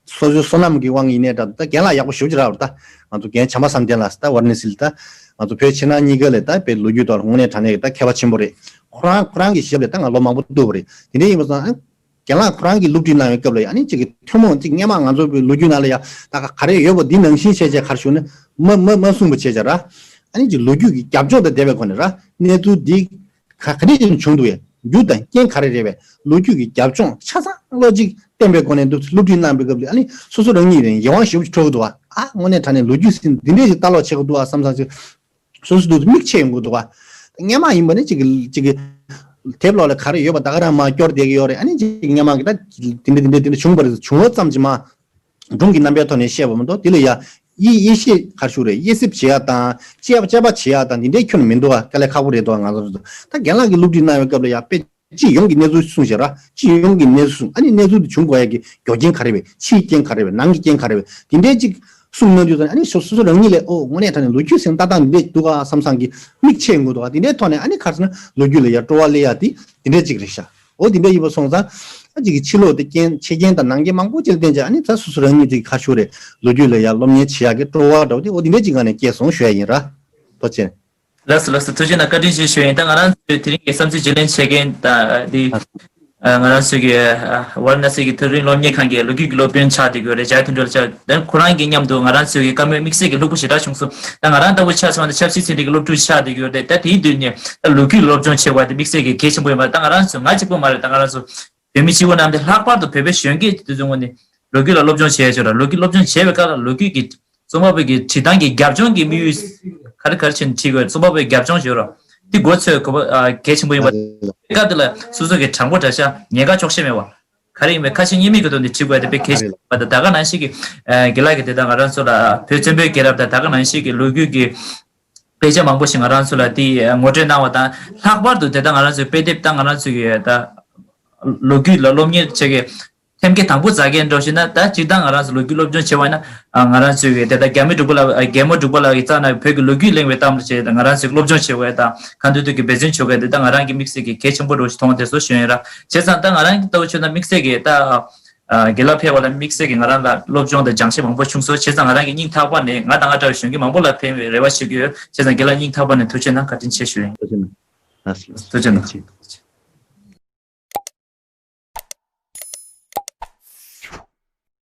སོ་སོའི་བསོད་ནམས་ཀྱི་དབང་ཡིན་ནའི་འདྲ། ད་རྒན་ལགས་ཡག་པོ་ཞེ་པོ་ཅིག་རག་པ་རེད། ད་ང་ཚོ་རྒན་བྱམས་པ་བསམ་གཏན་ལགས་ད་ཝཱ་ར་ཎ་སི་ལ་ད་ང་ཚོ་བོད་ཕྱི་ནང་གཉིས་ཀ་ལ་ད་དཔེ་ལོ་རྒྱུས་ཐོག་ལ་དངོས་གནས་དྲང་གནས་ཀྱི་ད་མཁས་པ་ཆེན་པོ་རེད། ཁོ་རང་ཁོ་རང་གི་ཞབས་ལ་ད་ང་ལོ་མང་པོ་གཏུགས་པ་རེད། དེ་འདྲ་ཡིན་པ་སོང་ཨ་རྒན་ལགས་ཁོ་རང་གིས་སློབ་ཁྲིད་གནང་བའི་སྐབས་ལ་ཨ་ནི་ཅིག་གི་ཐུན་མོང་ཅིག་སྔོན་མ་ང་ཚོ་བོད་ལོ་རྒྱུས་ནང་ལ་ཡ་ད་ག་ག་རེ་ཡོད་པ་འདི་ནང་བཞིན་བྱས་བྱས་ག་རེ་ཞུ་ན་མ་མ་མ་གསུངས་པ་བྱས་བྱས་ར། ཨ་ནི་ཅིག་ལོ་རྒྱུས་ཀྱི་རྒྱབ་ལྗོངས་དང་འབྲེལ་བའི་སྒོ་ནས་ར་གནས་ཚུལ་འདི་ག་ག་འདྲ་ཞིག་བྱུང་འདུག་ཡ། རྒྱུ་དང་རྐྱེན་ག་རེ་རེད་པས། ལོ་རྒྱུས་ཀྱི་རྒྱབ་ལྗོངས་ཆ་ཚང་ལོ་གཅིག་བསྟན་པའི་སྒོ་ནས་འདུག་སློབ་ཁྲིད་གནང་པའི་སྐབས་ལ་ཨ་ནི་སོ་སོ་རང་ཉིད་ནས་ཡིད་དབང་ཞེ་པོ་ཅིག་འཕྲོག་གི་འདུག་བ། ཨ་དངོས་གནས་དྲང་གནས་ལོ་རྒྱུས་ཟེར་འདི་འདྲས་ཞིག་ལྟ་ཀློག་བྱེད་དགོས་འདུག་བ་བསམ་བསམ་ཅིག་སོ་སོ་འདུག་མིག་ཕྱེ་ཡོང་གི་འདུག་བ། སྔོན་མ་ཡིན་པ་ནི་ཅིག་གི་ཅིག་གི་དེབ་ཀློག་ལ་ག་རེ་ཡོད་པ་ད་ག་རང་མར་སྐྱོར་བསྡད་ཀྱི་ཡོད་རེད། ཨ་ནི་ཅིག་སྔོན་མ་གི་ད་འདི་འདྲ་འདི་འདྲ་འདི་འདྲ་བྱུང་བ་རེད། བྱུང་བ་ཙམ་གྱིས་མ། སྒྲུང་གི་རྣམ་པའི་ཐོག་ནས་བཤད་པ་མ་གཏོགས་དེ་ལ་ཡ་དབྱེ་དབྱེ་ཞིབ་ག་རེ་ཞུ་རེད། དབྱེ་ཞིབ་བྱེད་ཡ་དང་དཔྱད་དཔྱད་པ་བྱེད་ཡ་དང་འདི་འདྲའི་ཁྱོན་ནས་མི་འདུག་བ། དཀའ་ལས་ཁག་པོ་རེད་འདུག་བ། ང་ཚོ་ད་རྒན་ལགས་ཀྱིས་སློབ་ཁྲིད་གནང་བའི་སྐབས་ལ་ཡ་དཔེ་སྤྱི་ཡོངས་ཀྱི་གནས་ཚུལ་གསུངས་བཞག་ར། སྤྱི་ཡོངས་ཀྱི་གནས་ཚུལ་གསུངས། ཨ་ནི་གནས་ཚུལ་དེ་བྱུང་དགོས་ཡ་གི་རྒྱུ་རྐྱེན་ག་རེ་རེད། ཕྱིའི་རྐྱེན་ག་རེ་རེད། ནང་གི་རྐྱེན་ག་རེ་རེད། དེ་འདྲའི་ཅིག་གསུངས་གནང་དུས་ཙང་ཨ་ནི་སོ་སོ་སོ་རང་ཉིད་ལ་ཨོ་དངོས་གནས་དྲང་གནས་ལོ་རྒྱུས་ཟེར་ན་ལྟ་སྟངས་འདི་འདྲ་འདུག་ག་བསམ་བསམ་གྱི་མིག་ཕྱེ་ཡོང་གི་འདུག་ག། དེ་འདྲའི་ཐོག་ནས་ཨ་ནི་ག་རེ་ཟེར་ན་ལོ་རྒྱུས་ལ་ཡ་སྤྲོ་བ་སླེབས་ཡ་དེ་དེ་འདྲ་ཅིག་རེད་ཤག། འོ་དེ་འདྲ་ཡིན་པ་སོང་ཙང་ཨ་ཅིག་གི་ཕྱི་ལོགས་དེ་རྐྱེན་ཕྱི་རྐྱེན་དང་ནང་རྐྱེན་མང་པོ་ཅིག་ལ་བརྟེན་བྱས་ཨ་ནི་ད་སོ་སོ་རང་ཉིད་ཅིག་ཁ་ཤོར་རེད། ལོ་རྒྱུས་ལ་ཡ་སློབ་གཉེར་བྱེད་ཡག་གི་སྤྲོ་བ་འདྲ་བོ་དེ་འོ་དེ་འདྲ་ཅིག་ངང་ནས་སྐྱེས་སོང་ཞུ་ཡ་ཡིན་ར། ཐུགས་རྗེ་ཆེ། ལགས་སོ་ལགས་སོ། ཐུགས་རྗེ་གནང་། བཀའ་དྲིན་ཆེ་ཞུ་ཡིན། ད་ང་རང་ཚོས་དེ་རིང་གི་བསམ་ཚུལ་བརྗེ་ལེན་བྱེད་མཁན་ད་འདི་ང་རང་ཚོའི་གི་ཝཱ་ར་ཎ་སི་གི་མཐོ་རིམ་སློབ་གཉེར་ཁང་གི་ལོ་རྒྱུས་ཀྱི་སློབ་དཔོན་ཆགས་བསྡད་ཡོད་རེད། འཇམ་དབྱངས་དོན་གྲུབ་ལགས་ཆགས། ད་ཁོ་རང་གི་མཉམ་དུ་ང་རང་ཚོའི་གི་བཀའ་མོལ་དམིགས་བསལ་གྱི་ལྷུག་པོ་ཞེ་དྲག་བྱུང་སོང་། ད་ང་རང་ལྟ་བུ་ཆ་མཚོན་ན་ཆབ་སྲིད་ཚན་རིག་གི་སློབ་ཕྲུག་ཆགས་བསྡད་ཡོད་རེད། ད་དེའི་མདུན་ནས་ད་ལོ་རྒྱུས་སློབ་སྦྱོང་བྱེད་དགོས་པ་དེ་དམིགས་བསལ་གྱི་གལ་ཆེན་པོ་ཡིན་པ། ད་ང་རང་ཚོ་ང་གཅིག་པོ་མ་རེད། ད་ང་རང་ཚོ་བོད་མི་སྤྱི་བོ་རྣམས་དེ་ལྷག་པར་དུ་བོད་པའི་གཞོན་སྐྱེས་དེ་ཚོའི་ངོས་ནས་ལོ་རྒྱུས་ལ་སློབ་སྦྱོང་བྱས་ཆོག་ར། ལོ་རྒྱུས་སློབ་སྦྱོང་བྱས་པའི་སྐབས་ལ་ལོ་རྒྱུས་ཀྱི་རྩོམ་པ་པོ་གི་བྲིས་སྟངས་ཀྱི་རྒྱབ་ལྗོངས་ཀྱི་དམིགས་ཡུལ་ག་རེ་ག་རེ་བྱས་ནས་བྲིས་དགོས། རྩོམ་པ་པོའི་རྒྱབ་ལྗོངས་ཡོད་ར། དེ་མགོ་ཚོས་དགོས་པ་གལ་ཆེན་པོ་ཡིན་པ། སྐབས་དེ་ལ་སོ་སོ་གི་དྲང་པོ་དྲང་བཞག་ཉེན་ཁ་ཕྱོགས་ཞེན་མེད་པ། ག་རེ་ཡིན་པའི་ཁ་ཞེ་གཉིས་མེད་ཀྱི་ཐོག་ནས་བྲིས་དགོས་དེ་དཔེ་གལ་ཆེན་པོ་ཡིན་པ་དང་། ད་ག་ནང་བཞིན་གྱི་རྒན་ལགས་ཀྱིས་དེ་ལྟར་ང་རང་ཚོ་ལ་བོད་བཙན་པོའི་རྒྱལ་རབས་དང་ད་ག་ནང་བཞིན་གྱི་ལོ་རྒྱུས་ཀྱི་དཔེ་ཆ་མང་པོ་ཞིག་ང་རང་ཚོ་ལ་དེ་ངོ་སྤྲོད་གནང་བ་དང་། ལྷག་པར་དུ་དེ་ལྟར་ང་རང་ཚོའི་དཔེ་དེབ་དང་ང་རང་ཚོའི་གི་ད་ལོ་རྒྱུས་ལ་སློབ་གཉེར་བྱེད་མཁན་ཐེམ་སྐས་དང་པོ་རྒྱག་མཁན་འདྲ་ཞིག་ན། ད་སྤྱིར་བཏང་ང་རང་ཚོ་ལོ་རྒྱུས་སློབ་སྦྱོང་བྱེད་པ་ཡིན་ན་ང་རང་ཚོའི་གི་དེ་ལྟར་རྒྱ་མི་འབྲུག་པ་ལགས་རྒྱལ་མོ་འབྲུག་པ་ལགས་ཀྱིས་བརྩམས་གནང་བའི་བོད་ཀྱི་ལོ་རྒྱུས་གླེང་བའི་གཏམ་བྱས། ད་ང་རང་ཚོས་སློབ་སྦྱོང་བྱེད་དགོས་དང་གང་འདོད་འདོད་ཀྱི་འབད་བརྩོན་བྱེད་དགོས་དེ་ད་ང་རང་གི་དམིགས་བསལ་གྱི་གལ་ཆེན་པོ་འདྲ་ཞིག་མཐོང་བ་དེ་ཚོ་ཞུ་ཡིན་ར། བྱས་ཙང་ད་ང་རང་གི་ལྟ་བུ་བྱས་ན་དམིགས་བསལ་གྱི་ད་རྒན་ལགས་ཕེབས་པ་ལ་དམིགས་བསལ་གྱི་ང་རང་ལ་སློབ་སྦྱོང་དང་སྦྱང་བཤད་མང་པོ་བྱུང་སོང་། བྱས་ཙང་ང་རང་གི་སྙིང་ཐག་པ་ནས་ང་དང་ང་འདྲ་བའི་གཞོན་སྐྱེས་མང་པོ་ལ་ཕན་པའི་རེ་བ་ཞུ་གི་ཡོད། བྱས་ཙང་རྒན་ལགས་སྙིང་ཐག་པ་ནས་ཐུགས་རྗེ་གནང་། བཀའ་དྲིན་ཆེ་ཞུ་ཡིན། ཐུགས་རྗེ་གནང་། ཐུགས་རྗེ་གནང་།